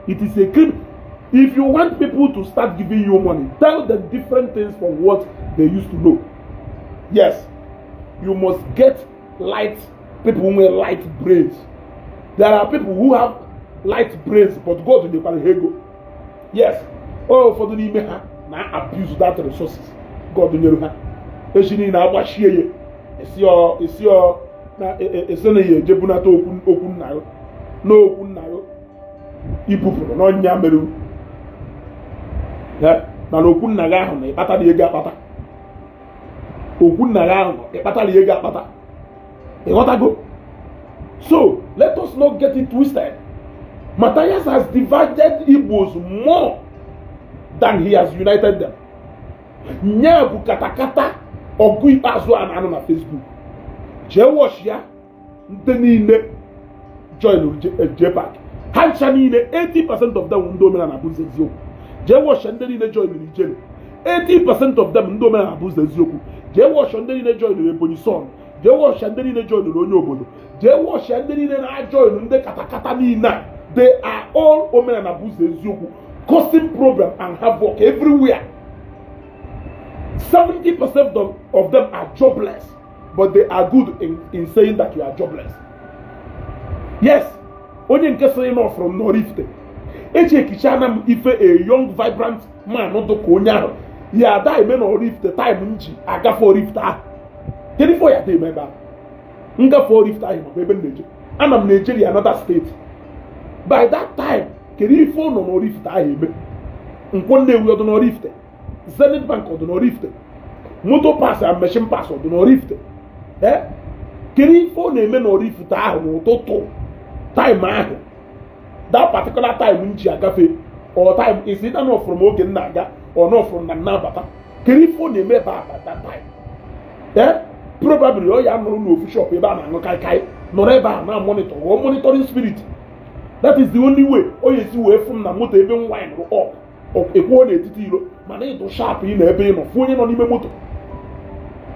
it is a crime. If you want people to start giving you money, tell them different things from what they used to know. Yes, you must get light people who have light brains. There are people who have light brains, but God nyekwara ha ego. Yes, ọ ụfọdụ n'ime ha na abuse that resources God nyere ha. Echi niile agbachie ya esi ọ esi ọ na esi na ya ejebunata okwu okwu nna ya n'okwu nna ya ibupụrụ n'ọnya mere. Mana okwu nna gị ahụ na ịkpatara ego akpata, okwu nna gị ahụ na ịkpatara ego akpata, ịghọtago? So let us not get it twisted. Matthias has divided Igbos more than he has united them. Nya bụ katakata ọgụ ikpeazụ a na-anụ na Facebook. Jee watch ya, ndị niile join JPAC, ha ncha niile, 80% of them ndị omenala bụ eziokwu. Jee watch ndị niile joinere Ijele, 80% of them ndị omenala bụ ụzọ eziokwu. Jee watch ndị niile joinere Ebonyi Son. Jee watch ndị niile joinere onye obodo. Jee watch ndị niile na-ajoin ndị katakata niile a. They are all omenala bụ ụzọ eziokwu, causing problem and havoc everywhere. 70% of them are jobless, but they are good in saying that you are jobless. Yes, onye nke sịrị nọ from Oraifite eji ekicha na m ife, a young vibrant man dụ ka onye ahụ ya ada eme na Oraifite. Time m ji agafe Oraifite ahụ, kedu ife ya dị eme ebe ahụ? Ngafe Oraifite ahụ maka ebe m na-eje, ana m na-ejeri another state by that time. Kedu ife ọ nọ n'Oraifite ahụ eme? Nkwọ Nnewi ọdụ n'Oraifite, Zenith Bank ọdụ n'Oraifite, motor parts and machine parts ọdụ n'Oraifite. Ee, kedu ife ọ na-eme n'Oraifite ahụ n'ụtụtụ time ahụ, that particular time m ji agafe, or time is either not from oge m na-aga or not from na nnabata? Kedu ife ọ na-eme ebe a at that time? Ee, probably ọ ya nọrọ n'ofu shop ebe a na-aṅụ kaikai, nọrọ ebe a na monitor or monitoring spirit. That is the only way o ya esi wee fụ m na moto ebe m wine up ekwuo n'etiti iro. Mana ịdụ sharp, ị na ebe ị nọ fụ onye nọ n'ime moto.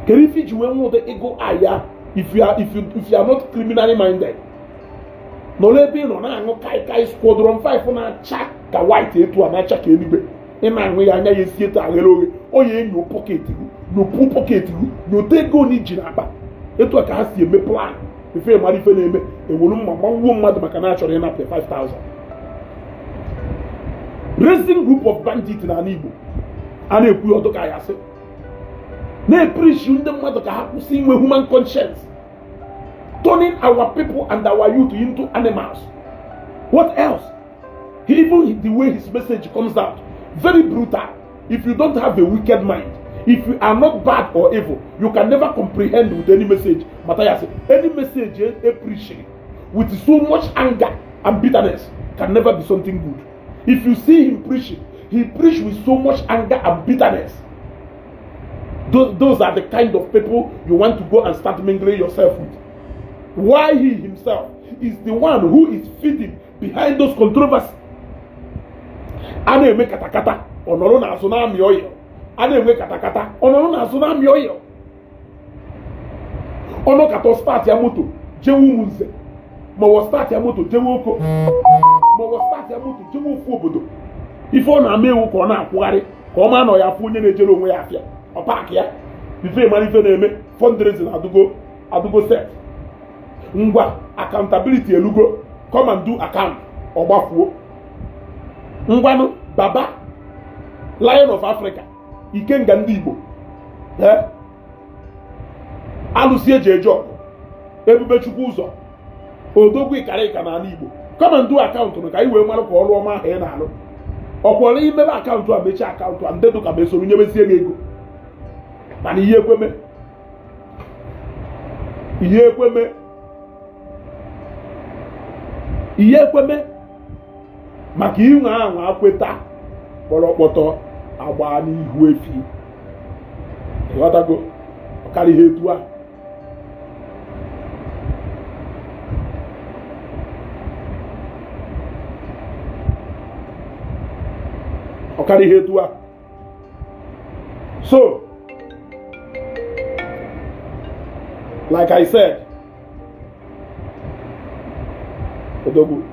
Kedu ife iji wee nwụde ịgụ aya if you are not criminally minded? Nọrọ ebe ị nọ na-aṅụ kaikai Squadron 5 na-acha ka white, etu a na-acha ka eluigwe. Ị na-aṅụ ya, anya ya esi etu aghere oghe, ọ ya enyo pocket gị, nyopu pocket gị, nyote ego ole iji n'akpa. Etu a ka ha si eme plan. Ife mara ife na-eme, ewuru mma gbawuo mmadụ maka na achọrọ ịnapụ 5000. Raising group of bandit n'ala Igbo, a na-ekwu ya ọdụ ka ya sị na-epreach ndị mmadụ ka ha kwụsị inwe human conscience, turning our people and our youth into animals. What else? Even the way his message comes out, very brutal. If you don't have a wicked mind, if you are not bad or evil, you can never comprehend with any message. Matthias, any message a preaching with so much anger and bitterness can never be something good. If you see him preaching, he preach with so much anger and bitterness. Those are the kind of people you want to go and start mingling yourself with. Why, he himself is the one who is feeding behind those controversies. A na-eme katakata, ọ nọrọ n'azụ na-amị ọyọ. A na-enwe katakata, ọ nọrọ n'azụ na-amị ọyọ. Ọnọkatọ start ya moto jewe Ụmụnze, ma ọ start ya moto jewe Oko, ma ọ start ya moto jewe ofu obodo. Ife ọ na-ama ewu ka ọ na-akwụgharị ka ọ maa na ọ ya afụ onye na-ejere onwe ya afịa, ọ park ya. Ife mara ife na-eme, fundraising adụgo adụgo set. Ngwa, accountability elugo, come and do account, ọ gbafuo. Ngwanụ, baba Lion of Africa, ikenga ndị Igbo, ee, alụsị eji eje ọgụ, ebube Chukwu ụzọ, odogwu ịkara ịka n'ala Igbo, come and do account ka anyị wee mara ka ọrụ ọma ahụ ị na-alụ. Ọkwọrọ imebe account a, mechie account a, ndị dụka ma esoro nyebezie gị ego. Mana ihe ekweme, ihe ekweme, ihe ekweme, maka inwe anwa akweta kpọrọkpọtọ agba n'ihu efi. Ịghọtago? Ọkara ihe etu a. Ọkara ihe etu a. So like I said, odogwu.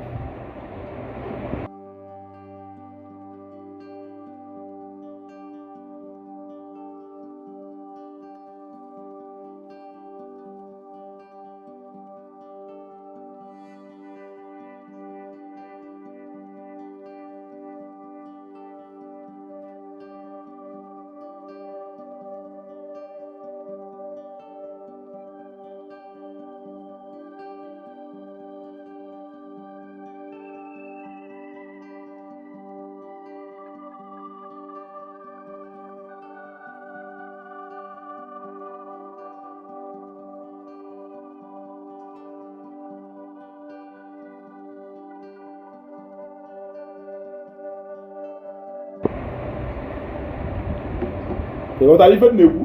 Ịghọtara ife m na-ekwu?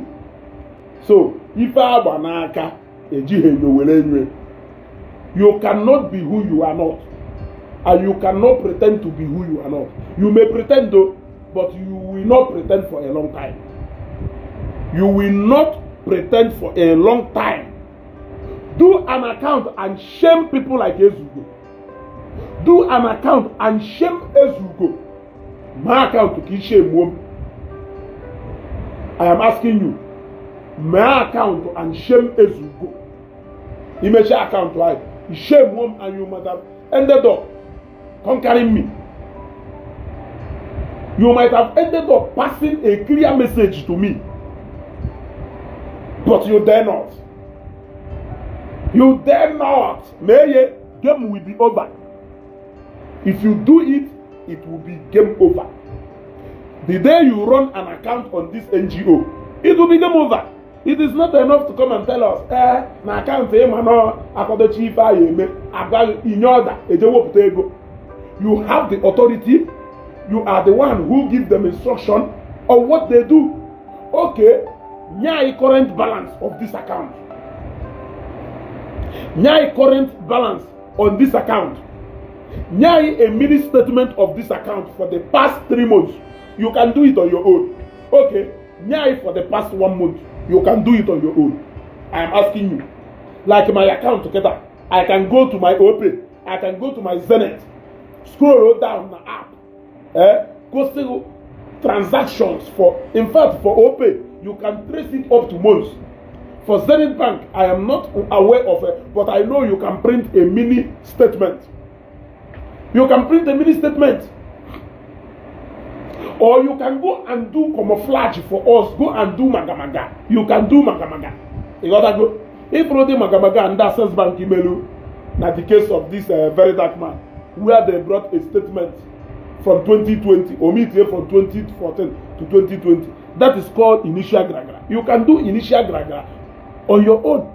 So ife agba n'aka ejighị enyo were enyo. You cannot be who you are not, and you cannot pretend to be who you are not. You may pretend though. But you will not pretend for a long time. You will not pretend for a long time. Do an account and shame people like Ezugo. Do an account and shame Ezugo. My account ka shame m. I am asking you, my account and shame Ezugo. Imechi account right, shame m, and you might have ended up conquering me. You might have ended up passing a clear message to me, but you dare not. You dare not. May game will be over. If you do it, it will be game over. The day you run an account on this NGO, it will be game over. It is not enough to come and tell us, na account ịma na akwadochi ife anyị eme, agwa inye ọda eje wepụta ego. You have the authority. You are the one who give them instruction on what they do. Okay, nye anyị current balance of this account. Nye anyị current balance on this account. Nye anyị a mini statement of this account for the past 3 months. You can do it on your own. Okay, nye anyị for the past one month. You can do it on your own. I am asking you. Like my account together, I can go to my OPay, I can go to my Zenith, scroll down the app, go see transactions for, in fact, for OPay, you can trace it up to months. For Zenith Bank, I am not aware of it, but I know you can print a mini statement. You can print a mini statement. Or you can go and do camouflage for us. Go and do magamaga. You can do magamaga. You gotta go. If the magamaga and Access Bank imelu, na the case of this very dark man, where they brought a statement from 2020, omit here from 2014 to 2020. That is called initial gragra. You can do initial gragra on your own.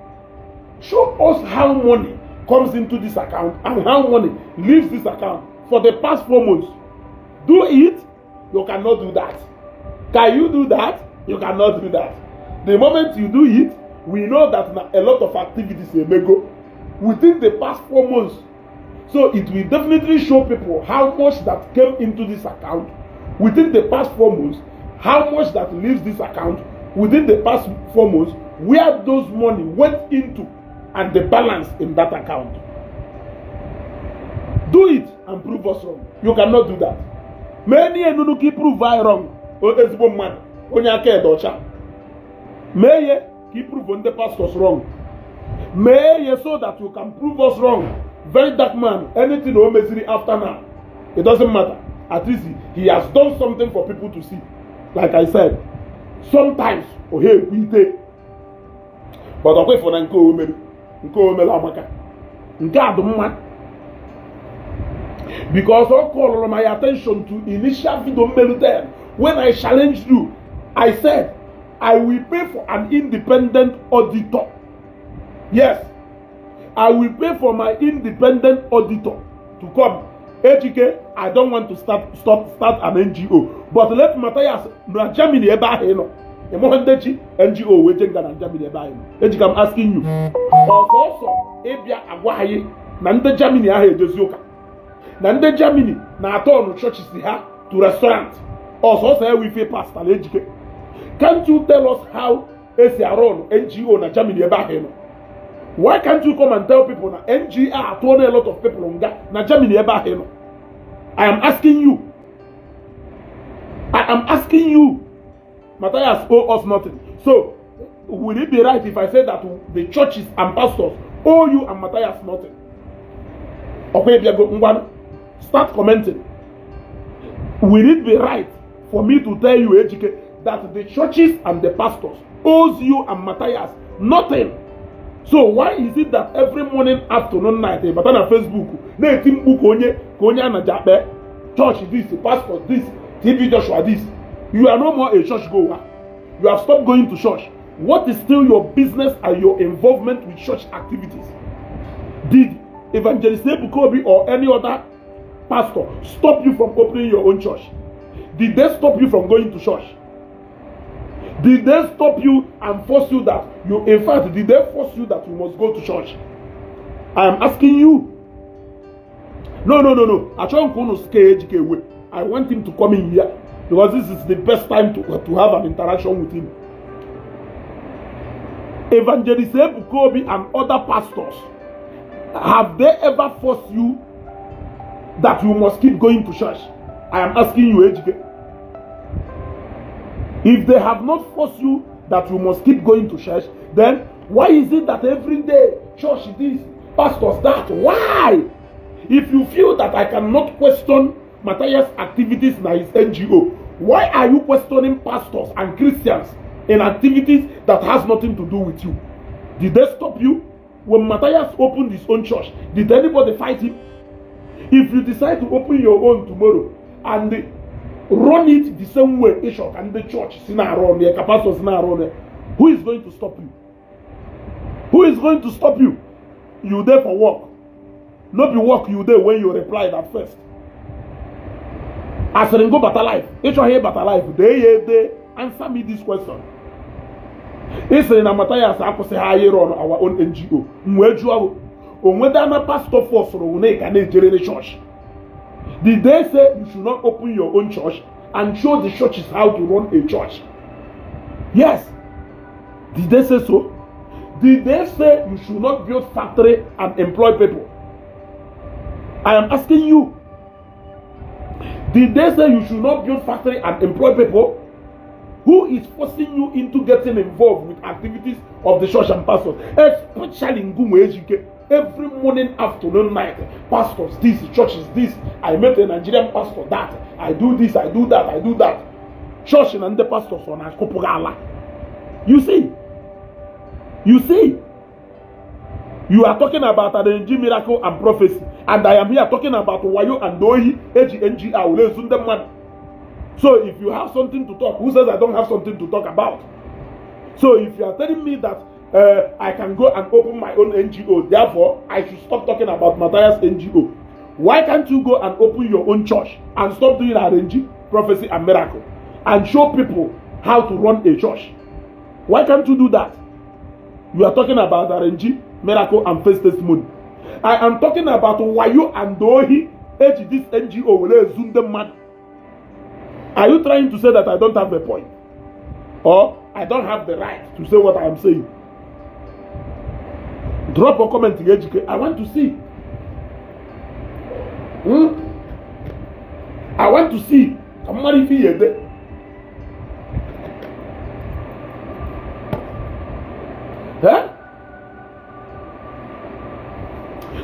Show us how money comes into this account and how money leaves this account for the past 4 months. Do it. You cannot do that. Can you do that? You cannot do that. The moment you do it, we know that na a lot of activities emego within the past 4 months. So it will definitely show people how much that came into this account within the past 4 months, how much that leaves this account within the past 4 months, where those money went into, and the balance in that account. Do it and prove us wrong. You cannot do that. Many enunu ka prove I wrong. O ezigbo mmadụ, onye aka ede ọcha. Mee ye ka i prove ndị pastors wrong. Mee ye so that you can prove us wrong. Very dark man, anything o meziri after now, it doesn't matter. At least he has done something for people to see. Like I said, sometimes ohe ekwu ite, but ọkwa ifo na nke o mere, nke o mere amaka, nke a dị mma, because ọ called my attention to initial video mmelu then when I challenged you. I said I will pay for an independent auditor. Yes, I will pay for my independent auditor to come. Ejike, I don't want to start stop start an NGO, but let Matthias na Germany ebe ahụ ị nọ. Ịmụghị ndị chi NGO wee je nga na Germany ebe ahụ ị nọ. Ejike, I'm asking you. Ọsọsọ ịbịa agwa anyị na ndị Germany ahụ ejezi ụka, na ndị Germany na-atọ ọnụ churches ha to restaurant. Ọsọsọ ewe ife pastor na Ejike. Can't you tell us how esi arụ ọnụ NGO na Germany ebe ahụ ị nọ? Why can't you come and tell people na NGO atụọ na a lot of people nga na Germany ebe ahụ ị nọ? I am asking you. I am asking you. Matthias owe us nothing. So, will it be right if I say that the churches and pastors owe you and Matthias nothing? Okay, bịago ngwanụ. Start commenting. Will it be right for me to tell you, Ejike, that the churches and the pastors owes you and Matthias nothing? So why is it that every morning, afternoon, night, ị bata na Facebook na-eti mkpu ka onye anaja akpe church this, pastor this, TB Joshua this? You are no more a church goer. You have stopped going to church. What is still your business and your involvement with church activities? Did Evangelist Ebuka Obi or any other pastor stop you from opening your own church? Did they stop you from going to church? Did they stop you and force you that you, in fact, did they force you that you must go to church? I am asking you. No, no, no, no. Achọghị m ka unu scare Ejike away. I want him to come in here. Because this is the best time to have an interaction with him. Evangelist Ebuka Obi and other pastors, have they ever forced you that you must keep going to church? I am asking you, Ejike. If they have not forced you that you must keep going to church, then why is it that every day church this, pastors that? Why? If you feel that I cannot question Matthias' activities in his NGO, why are you questioning pastors and Christians in activities that has nothing to do with you? Did they stop you? When Matthias opened his own church, did anybody fight him? If you decide to open your own tomorrow and run it the same way Ishok and the church si na-arụ ọrụ ya, ka pastors na-arụ ọrụ ya, who is going to stop you? Who is going to stop you? You there for work. No be work you dey when you replied at first. Asịrị ngo bata life. Ịchọghị ịbata life, dee ya ede. Answer me this question. Ị sịrị na Matthias akwụsịghị anyị ịrụ ọrụ our own NGO. M wee jụọ gị, o nwedana pastor force na ị ga na-ejerere church? Did they say you should not open your own church and show the churches how to run a church? Yes. Did they say so? Did they say you should not build factory and employ people? I am asking you. Did they say you should not build factory and employ people? Who is forcing you into getting involved with activities of the church and pastors? Especially in Gumu Ejike. Every morning, afternoon, night, pastors this, churches this. I met a Nigerian pastor that. I do this, I do that, I do that. Church and the pastors on Akopogala. You see? You see? You are talking about an NG miracle and prophecy. And I am here talking about Wayo and Dohi, HNG, man. So if you have something to talk, who says I don't have something to talk about? So if you are telling me that I can go and open my own NGO, therefore I should stop talking about Matthias NGO. Why can't you go and open your own church and stop doing RNG, prophecy and miracle, and show people how to run a church? Why can't you do that? You are talking about RNG, miracle and face testimony. I am talking about Wayo and Dohi, H this NGO will zoom them mad. Are you trying to say that I don't have a point? Or I don't have the right to say what I am saying? Drop a comment, Ejike. I want to see. Hmm? I want to see. Ka mmadụ ife ihe ede. Eh?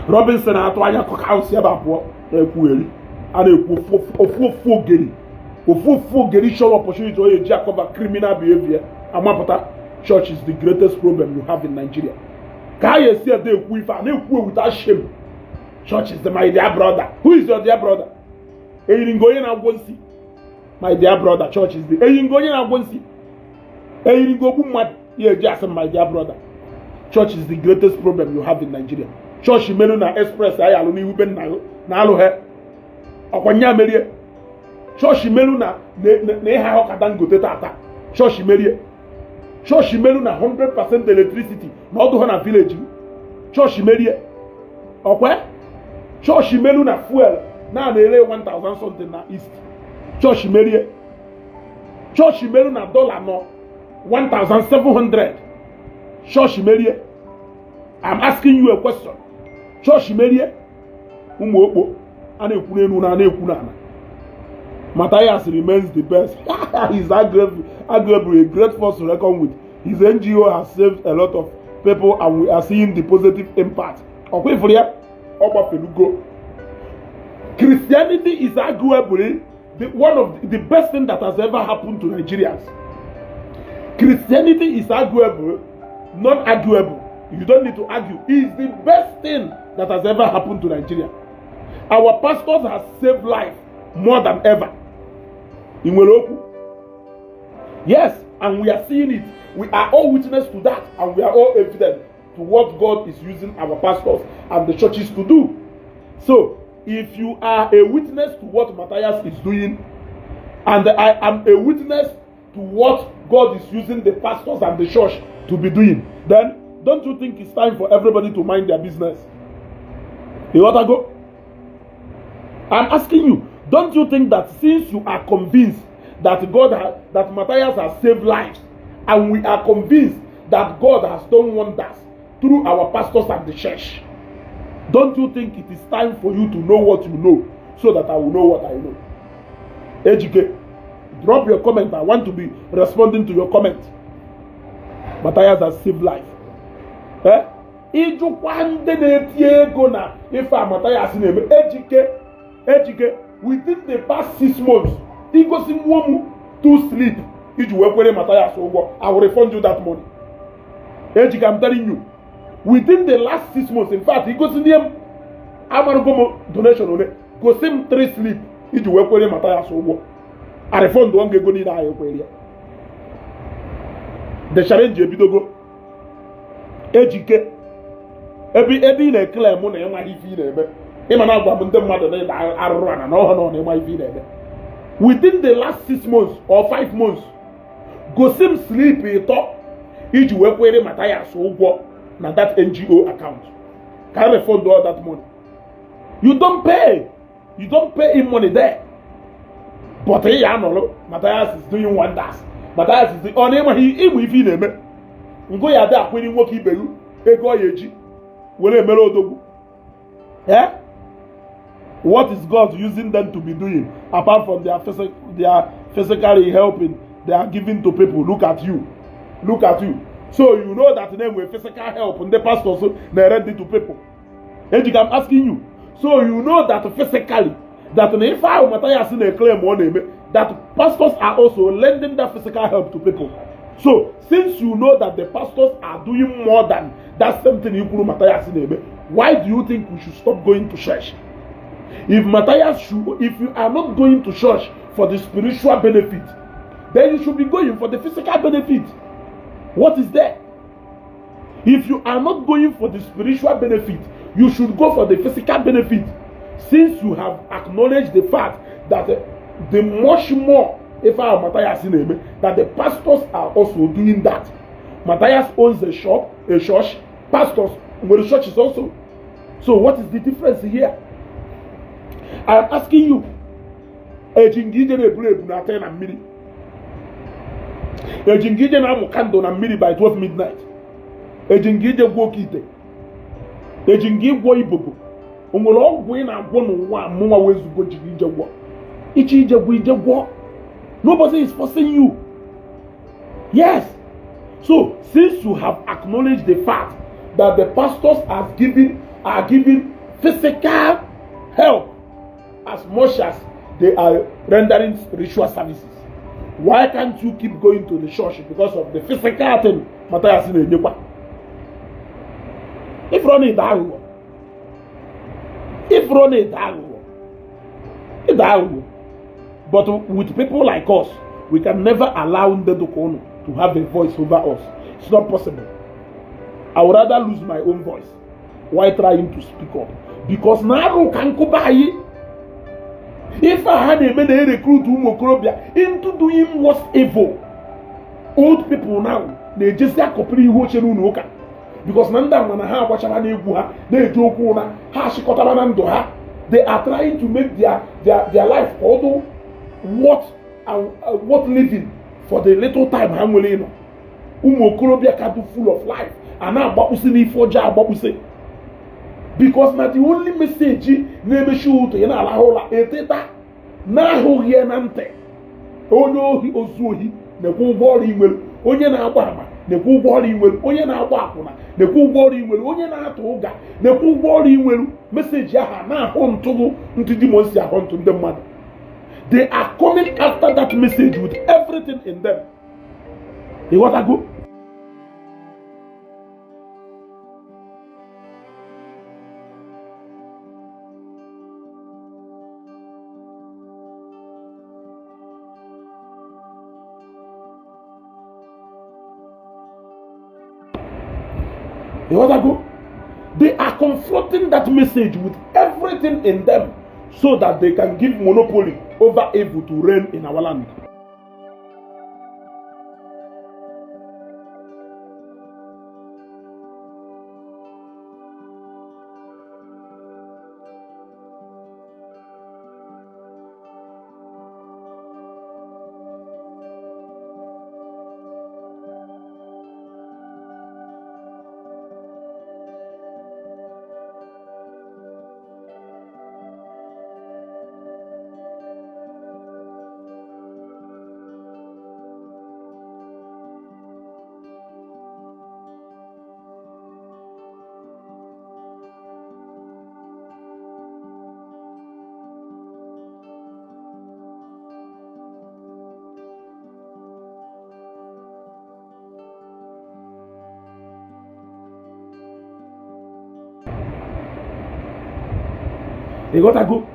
Robinson atụ anya ka si ebe a pụọ na-ekwugheri a na-ekwu ofu ofu ogeri ofu ofu ogeri chọrọ opportunity ọ eji acover criminal behavior amapụta. Church is the greatest problem you have in Nigeria. Ka a esi ede ekwu ife a na-ekwu without shame. Church is the my dear brother. Who is your dear brother? Eyiri nga onye na-agwọ nsi. My dear brother, church is the eyiri nga onye na-agwọ nsi. Eyiri nga ogbu mmadụ ya eji asị my dear brother. Church is the greatest problem you have in Nigeria. Church melu na express anyị alụ n'ihu be nna na alụ ha ọkwa nya merie. Church melu na na ịha ọka Dangote tata. Church merie. Church melu na 100% electricity na ọdụ ha na village. Church merie. Ọkwa church melu na fuel na na-ere 1000 something na east. Church merie. Church melu na dollar nọ 1700. Church merie. I'm asking you a question. Church merie. Ụmụ okpo a na-ekwu n'elu na a na-ekwu n'ala. Matthias remains the best. He's arguably a great force to reckon with. His NGO has saved a lot of people and we are seeing the positive impact. Ọkwa ifuru ya, ọ gbafelugo. Christianity is arguably one of the best thing that has ever happened to Nigerians. Christianity is arguable, non-arguable. You don't need to argue. It's the best thing that has ever happened to Nigeria. Our pastors have saved life more than ever. Ị nwere okwu? Yes, and we are seeing it. We are all witness to that, and we are all evident to what God is using our pastors and the churches to do. So, if you are a witness to what Matthias is doing, and I am a witness to what God is using the pastors and the church to be doing, then don't you think it's time for everybody to mind their business? You want to go? I'm asking you, don't you think that since you are convinced that God has, that Matthias has saved lives, and we are convinced that God has done wonders through our pastors and the church, don't you think it is time for you to know what you know so that I will know what I know? Ejike, drop your comment. I want to be responding to your comment. Matthias has saved life. Eh? Ịjụkwa ndị na-etinye ego na ife a Matthias na-eme. Ejike, Ejike, within the past 6 months, igosi mmụọ m two slip iji wee kwere Matthias ụgwọ, I will refund you that money. Ejike, I'm telling you, within the last 6 months, in fact, igosi ndị m amarụgo m donation ole, gosi m three slip iji wee kwere Matthias ụgwọ, I refund ọ ego niile ahụ ekwere ya. The challenge ebidogo. Ejike, ebe ị na-ekele mụ na ịmaghị ife ị na-eme, ịma na agwa m ndị mmadụ na ịda arụrụ ana na ọha na ọ na-ịma ife ị na-eme. Within the last 6 months or 5 months, gosi m slip ịtọ iji wee kwere Matthias ụgwọ na that NGO account ka I refund all that money. You don't pay, you don't pay him money there, but ị ya anọrọ, Matthias is doing wonders, Matthias is doing, ọ na-ịmaghị ịmụ ife ị na-eme ngụ ya dị akwịrị nwoke ibe gị ego ọ ya eji were emere odogwu. Eh? What is God using them to be doing apart from their physically helping they are giving to people? Look at you, look at you. So you know that na-enwe physical help ndị pastors na-erend to people. Ejika, I'm asking you, so you know that physically, that na ife ahụ Matthias na-eclaim ọ na-eme, that pastors are also lending that physical help to people. So since you know that the pastors are doing more than that same thing ikwuru Matthias na-eme, why do you think we should stop going to church? If Matthias should, if you are not going to church for the spiritual benefit, then you should be going for the physical benefit. What is there? If you are not going for the spiritual benefit, you should go for the physical benefit. Since you have acknowledged the fact that the much more if I Matthias na-eme, that the pastors are also doing that. Matthias owns a shop, a church, pastors nwere churches also. So what is the difference here? I am asking you. Eji nga ije na-eburu ebu na-ata na mmiri, eji nga ije na-amụ candle na mmiri by 12 midnight, eji nga ije gwuo oke ite, eji nga ịgwọ ibobo, o nwere ọgwụ ị na-agwọ n'ụwa mụnwa wezugo jiri ije gwọ iche ije gwọ ije gwọ. Nobody is forcing you. Yes. So since you have acknowledged the fact that the pastors are giving physical help as much as they are rendering spiritual services, why can't you keep going to the church because of the physical thing Matthias na-enyekwa? Ifuru na ịda aghụghọ, ifuru na ịda aghụghọ, ịda aghụghọ. But with people like us, we can never allow ndị dịka unu to have a voice over us. It's not possible. I would rather lose my own voice while trying to speak up, because na arụ ka nkụba anyị ife a ha na-eme na-erecruit ụmụ okorobịa into doing worse evil. Old people now na-ejesi akọpịrị ihu oche n'ụlọ ụka because na ndị ama na ha agbachara n'egwu, ha na-eji okwu ụra ha achịkọtara na ndụ ha. They are trying to make their life ka ọ dị worth living for the little time ha nwere ịnọ. Ụmụ okorobịa ka dị full of life a na-agbakpụsị n'ife ọjọọ, agbakpụsị because na the only message na-emechi ụtọ ya na-alahụ ụla eteta na-ahụghị ya na ntị. Onye ohi ozu ohi na-ekwe ụgwọ ọrụ inwere, onye na-agba ama na-ekwe ụgwọ ọrụ inwere, onye na-agba akwụna na-ekwe ụgwọ ọrụ inwere, onye na-atụ ụga na-ekwe ụgwọ ọrụ inwere. Message ahụ a na-ahụ ntụgụ ntụ demon si ahụ ntụ ndị mmadụ. They are coming after that message with everything in them. Ịghọtago? Ịghọtago? They are confronting that message with everything in them so that they can give monopoly over evil to reign in our land. You gotta go.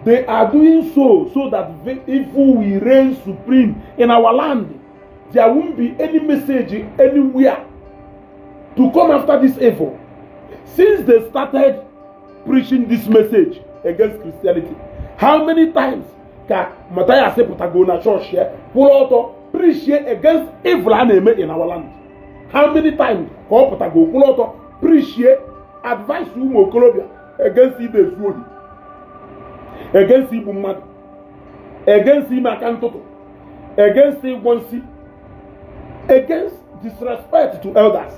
They are doing so that evil will reign supreme in our land. There won't be any message anywhere to come after this evil. Since they started preaching this message against Christianity, how many times ka Matthias pụtago na church ya kwụrụ ọtọ preach against evil a na-eme in our land? How many times ka ọ pụtago kwụrụ ọtọ preach, advice ụmụ okorobịa against ide ezu ohi, against igbu mmadụ, against ime aka ntụtụ, against ịgwọ nsị, against disrespect to elders?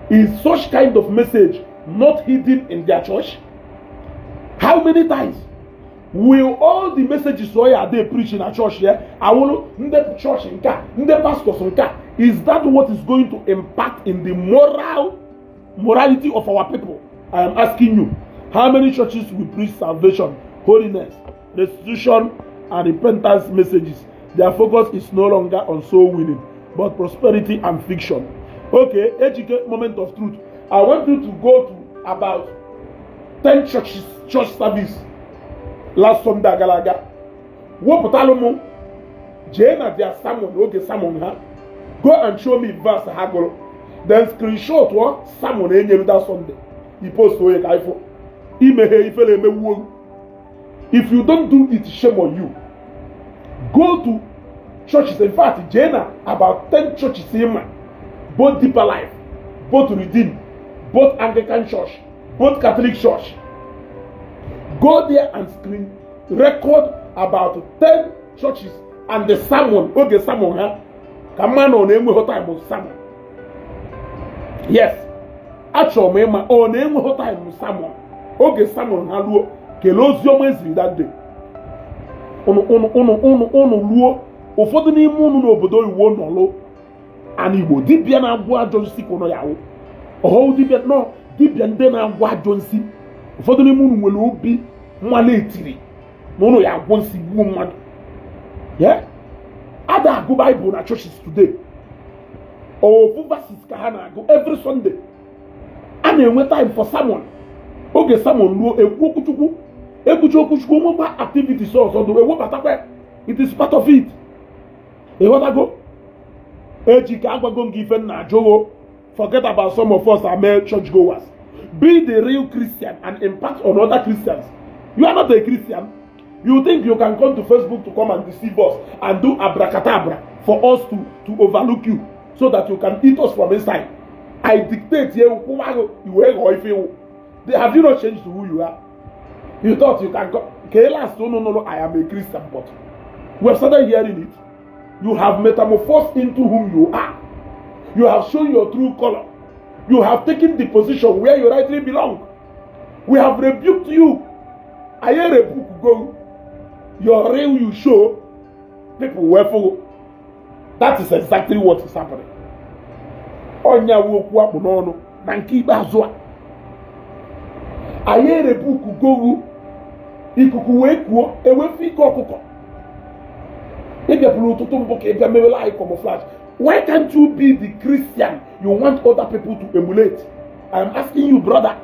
Is such kind of message not hidden in their church? How many times will all the messages oya dey preach in our church here awolo ndị church nke a, ndị pastors nke a? Is that what is going to impact in the morality of our people? I am asking you, how many churches will preach salvation, holiness, restitution and repentance messages? Their focus is no longer on soul winning but prosperity and fiction. Okay, Ejike, moment of truth. I want you to go to about 10 churches, church service last Sunday gara aga. Wepụtalụ m, jee na their sermon, oge sermon ha. Go and show me verse ha gụrụ, then screenshot ọ sermon enyelu that Sunday. I post onye ka ifo imeghe ifere emewuo. If you don't do it, shame on you. Go to churches. In fact, jee na about 10 churches ịma, both Deeper Life, both Redeem, both Anglican Church, both Catholic Church. Go there and screen record about 10 churches and the sermon, oge sermon ha, ka mma na ọ na-enweghị time sermon. Yes, achọrọ m ịma ọ na-enweghị time sermon. Oge sermon ha ruo, kelee ozi ọma eziri that day. Unu unu unu unu unu ruo ụfọdụ n'ime unu n'obodo oyibo nọlụ ana Igbo, dibịa na-agwọ ajọ nsị ka ụnụ ya awụ ọhụụ dibịa nọ, dibịa ndị na-agwọ ajọ nsị. Ụfọdụ n'ime unu nwere obi mmanụ etiri na ụnụ ya agwọ nsị gbuo mmadụ. Yeah? Ada agụ Bible na churches today. Ofu verses ka ha na-agụ every Sunday. A na-enwe time for sermon. Oge sermon ruo, ekwu okwuchukwu, ekwuchi okwuchukwu, nwekwa activities ọzọ do ewebatakwa. It is part of it. Ịghọtago? Eji ka agwago m gị ife nna ajụgo. Forget about some of us are mere church goers. Be the real Christian and impact on other Christians. You are not a Christian. You think you can come to Facebook to come and deceive us and do abracadabra for us to overlook you so that you can eat us from inside. I dictate here. Iwe ghọọ ife iwu. Have you not changed to who you are? You thought you can go. Okay, last, no, I am a Christian, but we have started hearing it. You have metamorphosed into whom you are. You have shown your true color. You have taken the position where you rightly belong. We have rebuked you. I rebuke go. Your real you show people wherefore. That is exactly what is happening. Ọnya wu okwu akpụ n'ọnụ na nke ikpeazụ a. Anyị rebuke gowu ikuku wee kuo ewefu ike ọkụkọ. Ịbịapụrụ ụtụtụ mbụ ka ị bịa mewela anyị camouflage. Why can't you be the Christian you want other people to emulate? I am asking you, brother.